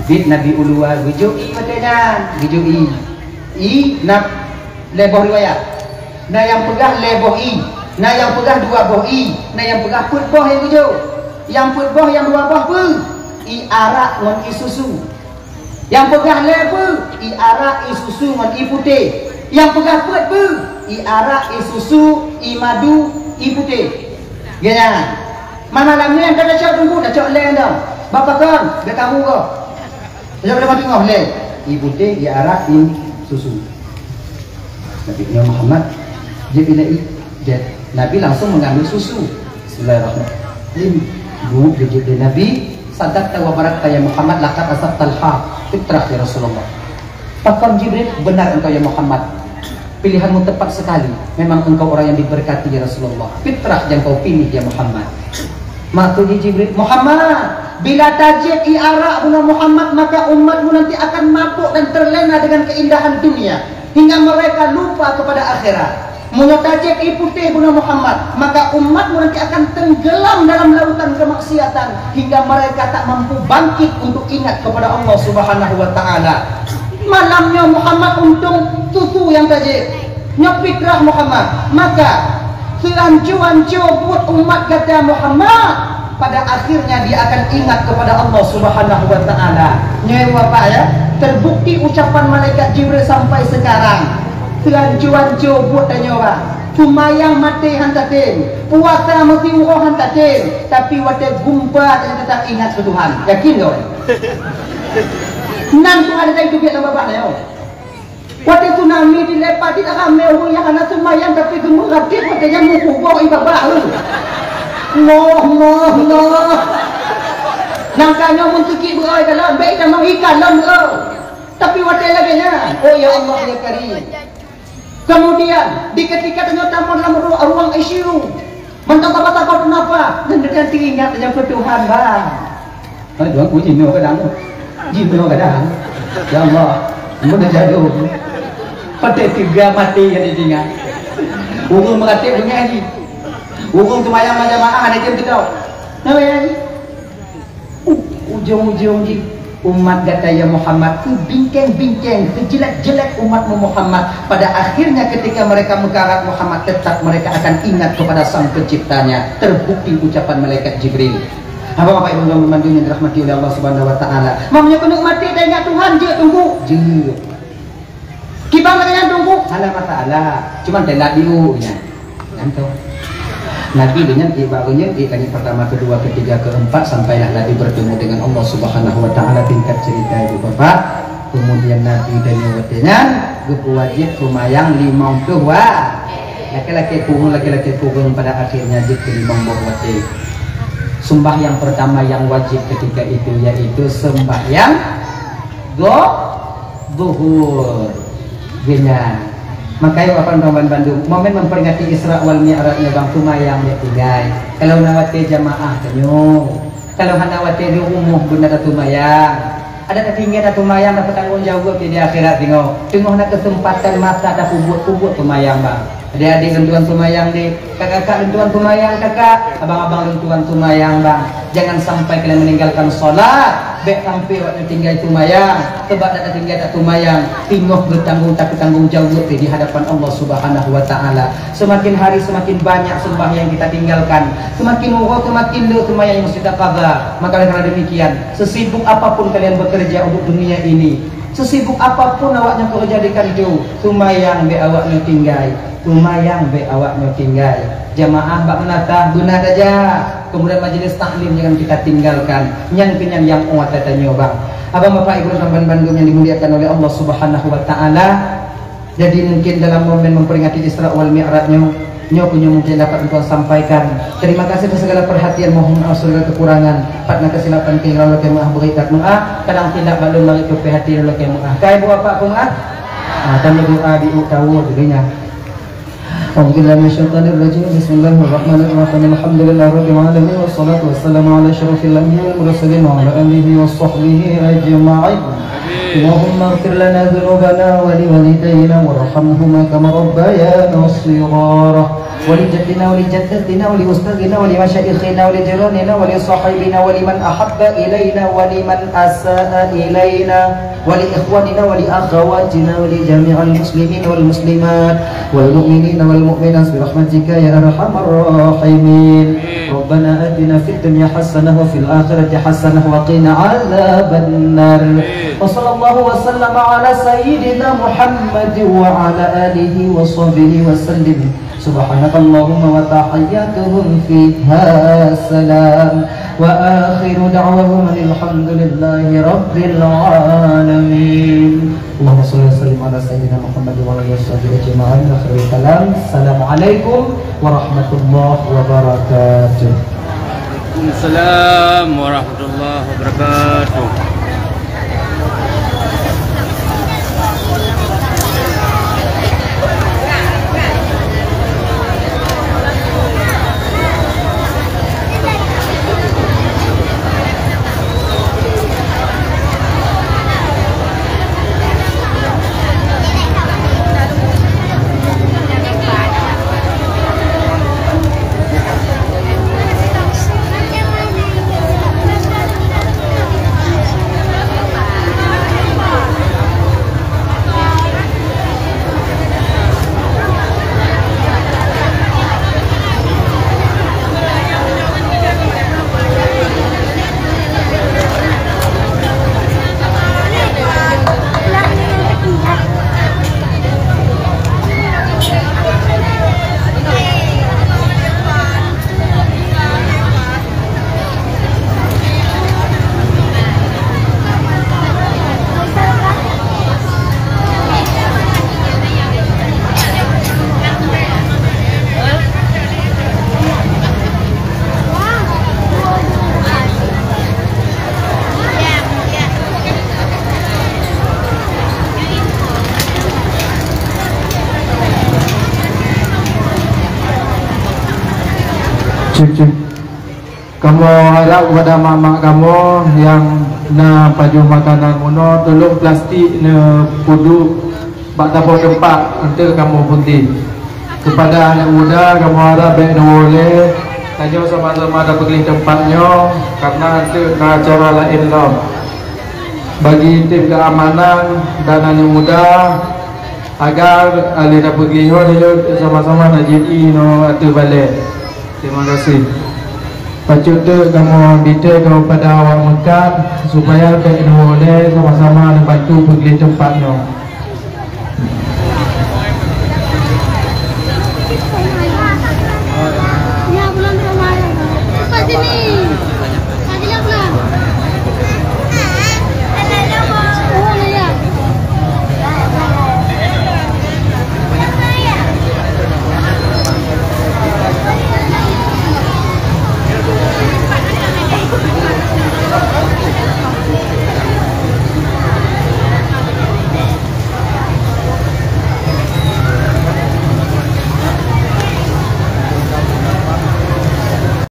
Bit Nabi ulua, geujok ie watèe nyan, geujok ie. Ie na lhèe boh riwayat. Na nyang peugah lhèe boh ie, na nyang peugah dua boh ie, na nyang peugah peuet boh nyang geujok. Nyang peuet boh, nyang dua boh peue? Ie arak ngon ie susu. Nyang peugah lhèe peue? Ie arak, ie susu ngon ie putéh. Nyang peugah peuet peue? Ie arak, ie susu, ie madu, ie putéh. Geuh nyan. Man malam nyoe nyang ka tacok teungku, tacok lhèe nyoe. Bak pakon, bèk kamoe goh. Tacok lam teungoh lhèe. Ie putéh, ie arak, ie susu. Nabi nyoe Muhammad, jeuet ilèe ie. Jeuet. Nabi langsung mengambil susu. Bismillahirrahmanirrahim. Bu, jeuet lé Nabi, "Sadaqta wa barakta ya Muhammad, laqad asabtal haq." Fitrah ya Rasulullah. Pakon Jibril, "Benar engkau ya Muhammad. Pilihanmu tepat sekali. Memang engkau orang yang diberkati ya Rasulullah. Fitrah yang kau pilih ya Muhammad." Maka Jibril, "Muhammad, bila tajieb ie arak bunoe Muhammad, maka umatmu nanti akan mabuk dan terlena dengan keindahan dunia, hingga mereka lupa kepada akhirat. Meunyoe tajieb ie putéh bunoe Muhammad, maka umatmu nanti akan tenggelam dalam lautan kemaksiatan, hingga mereka tak mampu bangkit untuk ingat kepada Allah Subhanahu wa Ta'ala." Malam nyoe Muhammad untông susu nyang tajieb. Nyoe fitrah Muhammad. Maka, seuancô-ancô buet umat gata Muhammad, pada akhirnya dia akan ingat kepada Allah Subhanahu wa Ta'ala. Nyoe Bapak ya, terbukti ucapan malaikat Jibril sampai sekarang. Seuancô-ancô buet tanyoe, Pak. Seumayang maté han tatem, puasa meusiuroe han tatem, tapi watèe gumpa tanyoe tetap ingat keu Tuhan. Yakin kah? Nan Tuhan ada itu biar tambah banyak. Watèe tsunami di Lepas di ramé ureueng nyang hana seumayang tapi geumeuratéb watèe nyan meukuboh ié babah, eh. Moh, moh, moh. Nangka nyoe meuseuki beuoi kalon, bèk itamong ié kalon, eh. Tapi watèe lagèe nyan, oh ya Allah ya Karim. Kemudian, di ketika tanyoe tamong lam ru-, ruang I C U, mantong saban-saban teunapa, dan dengan teuingat tanyoe keu Tuhan, bah. Hai, Tuhan, ku jinoe kadang. Jinoe kadang. Ya Allah, mun jadong. Patéh teuga maté nyang ditinggai. Ureueng meuratéb beungèh jih. Ureuëng seumayang berjamaah hana jeuem keudroe. Nah, ya. Uh, ujong-ujong jih umat gata ya Muhammad, keu bingkeng-bingkeng, keu jelek-jelek umatmu Muhammad. Pada akhirnya ketika mereka meukarat Muhammad, tetap mereka akan ingat kepada Sang Penciptanya. Terbukti ucapan malaikat Jibril. Haba Bapak Ibu dan Teungku yang dirahmati oleh Allah Subhanahu wa taala. Meunyoe keuneuk maté teuingat Tuhan, jeuet teungku. Jeuet. Kiban lagée nyan teungku, hana masalah. Cuman telat diu nyan. Nyan tu. Nabi dengan ibaratnya di kali pertama, kedua, ketiga, keempat sampailah Nabi bertemu dengan Allah Subhanahu wa taala. Singkat cerita ibu bapak, kemudian Nabi dan watée nyan geupeuwajib seumayang limong ploh wa. Laki-laki kureueng, laki-laki kureueng pada akhirnya jeuet keu limong boh watée. Sembahyang pertama yang wajib ketika itu yaitu sembahyang go Zuhur. Geuhnyan. Maka ayuh akan dong ban bandum, momen memperingati Isra wal Mi'raj nyoe bang, seumayang bék tinggai. Kalau na watée jamaah tanyoe, kalau hana watée di rumoh beuna tatumayang. Adak tatinggai tatumayang dapat tanggong jaweueb di akhirat singoh. Teungoh na keuseumpatan masa tapeubuet-peubuet seumayang bang. Adik-adik lôn tuan seumayang deh, kakak-kakak lôn tuan seumayang kakak, abang-abang lôn tuan seumayang bang. Jangan sampai kalian meninggalkan sholat, bék sampai awak nyoe tinggai seumayang. Sebab dak tinggai tak seumayang, teungoh geutanggong, tapeutanggong jaweueb di hadapan Allah Subhanahu wa taala. Semakin hari semakin banyak seumayang yang kita tinggalkan, semakin uroe semakin le seumayang yang kita qadha. Maka oleh karena demikian, sesibuk apapun kalian bekerja untuk dunia ini, sesibuk apapun awak nyoe kerja di kanto, seumayang bék awak nyoe tinggai. Seumayang bék awak nyoe tinggai. Jamaah bak meunasah beuna saja. Kemudian majelis taklim jangan kita tinggalkan. Nyan keuh nyan nyang umat gata nyoe bang. Abang bapak ibu dan bandum yang dimuliakan oleh Allah Subhanahu wa taala. Jadi mungkin dalam momen memperingati Isra wal Mi'raj nyoe, nyoe keuh nyoe mungkin dapat untuk sampaikan. Terima kasih atas segala perhatian, mohon maaf segala kekurangan. Pat na keusilapan tinggai lôn lakée meu'ah, beurit that meu'ah, kadang silap bak lôn marit peuhati lôn lakée meu'ah. Ka ibu bapak peue meu'ah? Ah, dan doa di utawa dulunya. أعوذ بالله من الشيطان الرجيم. بسم الله الرحمن الرحيم. الحمد لله رب العالمين، والصلاة والسلام على أشرف الأنبياء والمرسلين وعلى آله وصحبه أجمعين. اللهم اغفر لنا ذنوبنا ولوالدينا وارحمهما كما ربيانا صغارا، ولجدنا ولجدتنا ولأستاذنا ولمشايخنا ولجيراننا ولصاحبنا ولمن أحب إلينا ولمن أساء إلينا ولإخواننا ولأخواتنا ولجميع المسلمين والمسلمات والمؤمنين والمؤمنات برحمتك يا أرحم الراحمين. ربنا آتنا في الدنيا حسنة وفي الآخرة حسنة وقنا عذاب النار. وصلى الله وسلم على سيدنا محمد وعلى آله وصحبه وسلم. سبحانك اللهم وتحياتهم فيها سلام. وآخر دعواهم أن الحمد لله رب العالمين. اللهم صل وسلم على سيدنا محمد وعلى آله وصحبه أجمعين. آخر الكلام. السلام عليكم ورحمة الله وبركاته. Waalaikumsalam warahmatullahi wabarakatuh. Cek, cek. Kamoe harab kepada mak-mak kamoe nyang na pajoh makanan meunoe, tolong plastik neupeudeuh bak saboh teumpat untuk kamoe peunteng. Kepada aneuk muda, kamoe harab bék neuwoe lé, tanyoe sama-sama tapeugleh teumpat nyoe, karena eunteuk na acara laén lom. Bagi tim keamanan dan aneuk muda, agar alèh tapeugleh nyoe, tanyoe sama-sama tajak inoe ateueh balè. Terima kasih. Bacut teuk kamoe bri teuka kepada awak meukat, supaya bék neuwoe lé, sama-sama neubantu peugleh teumpat nyoe.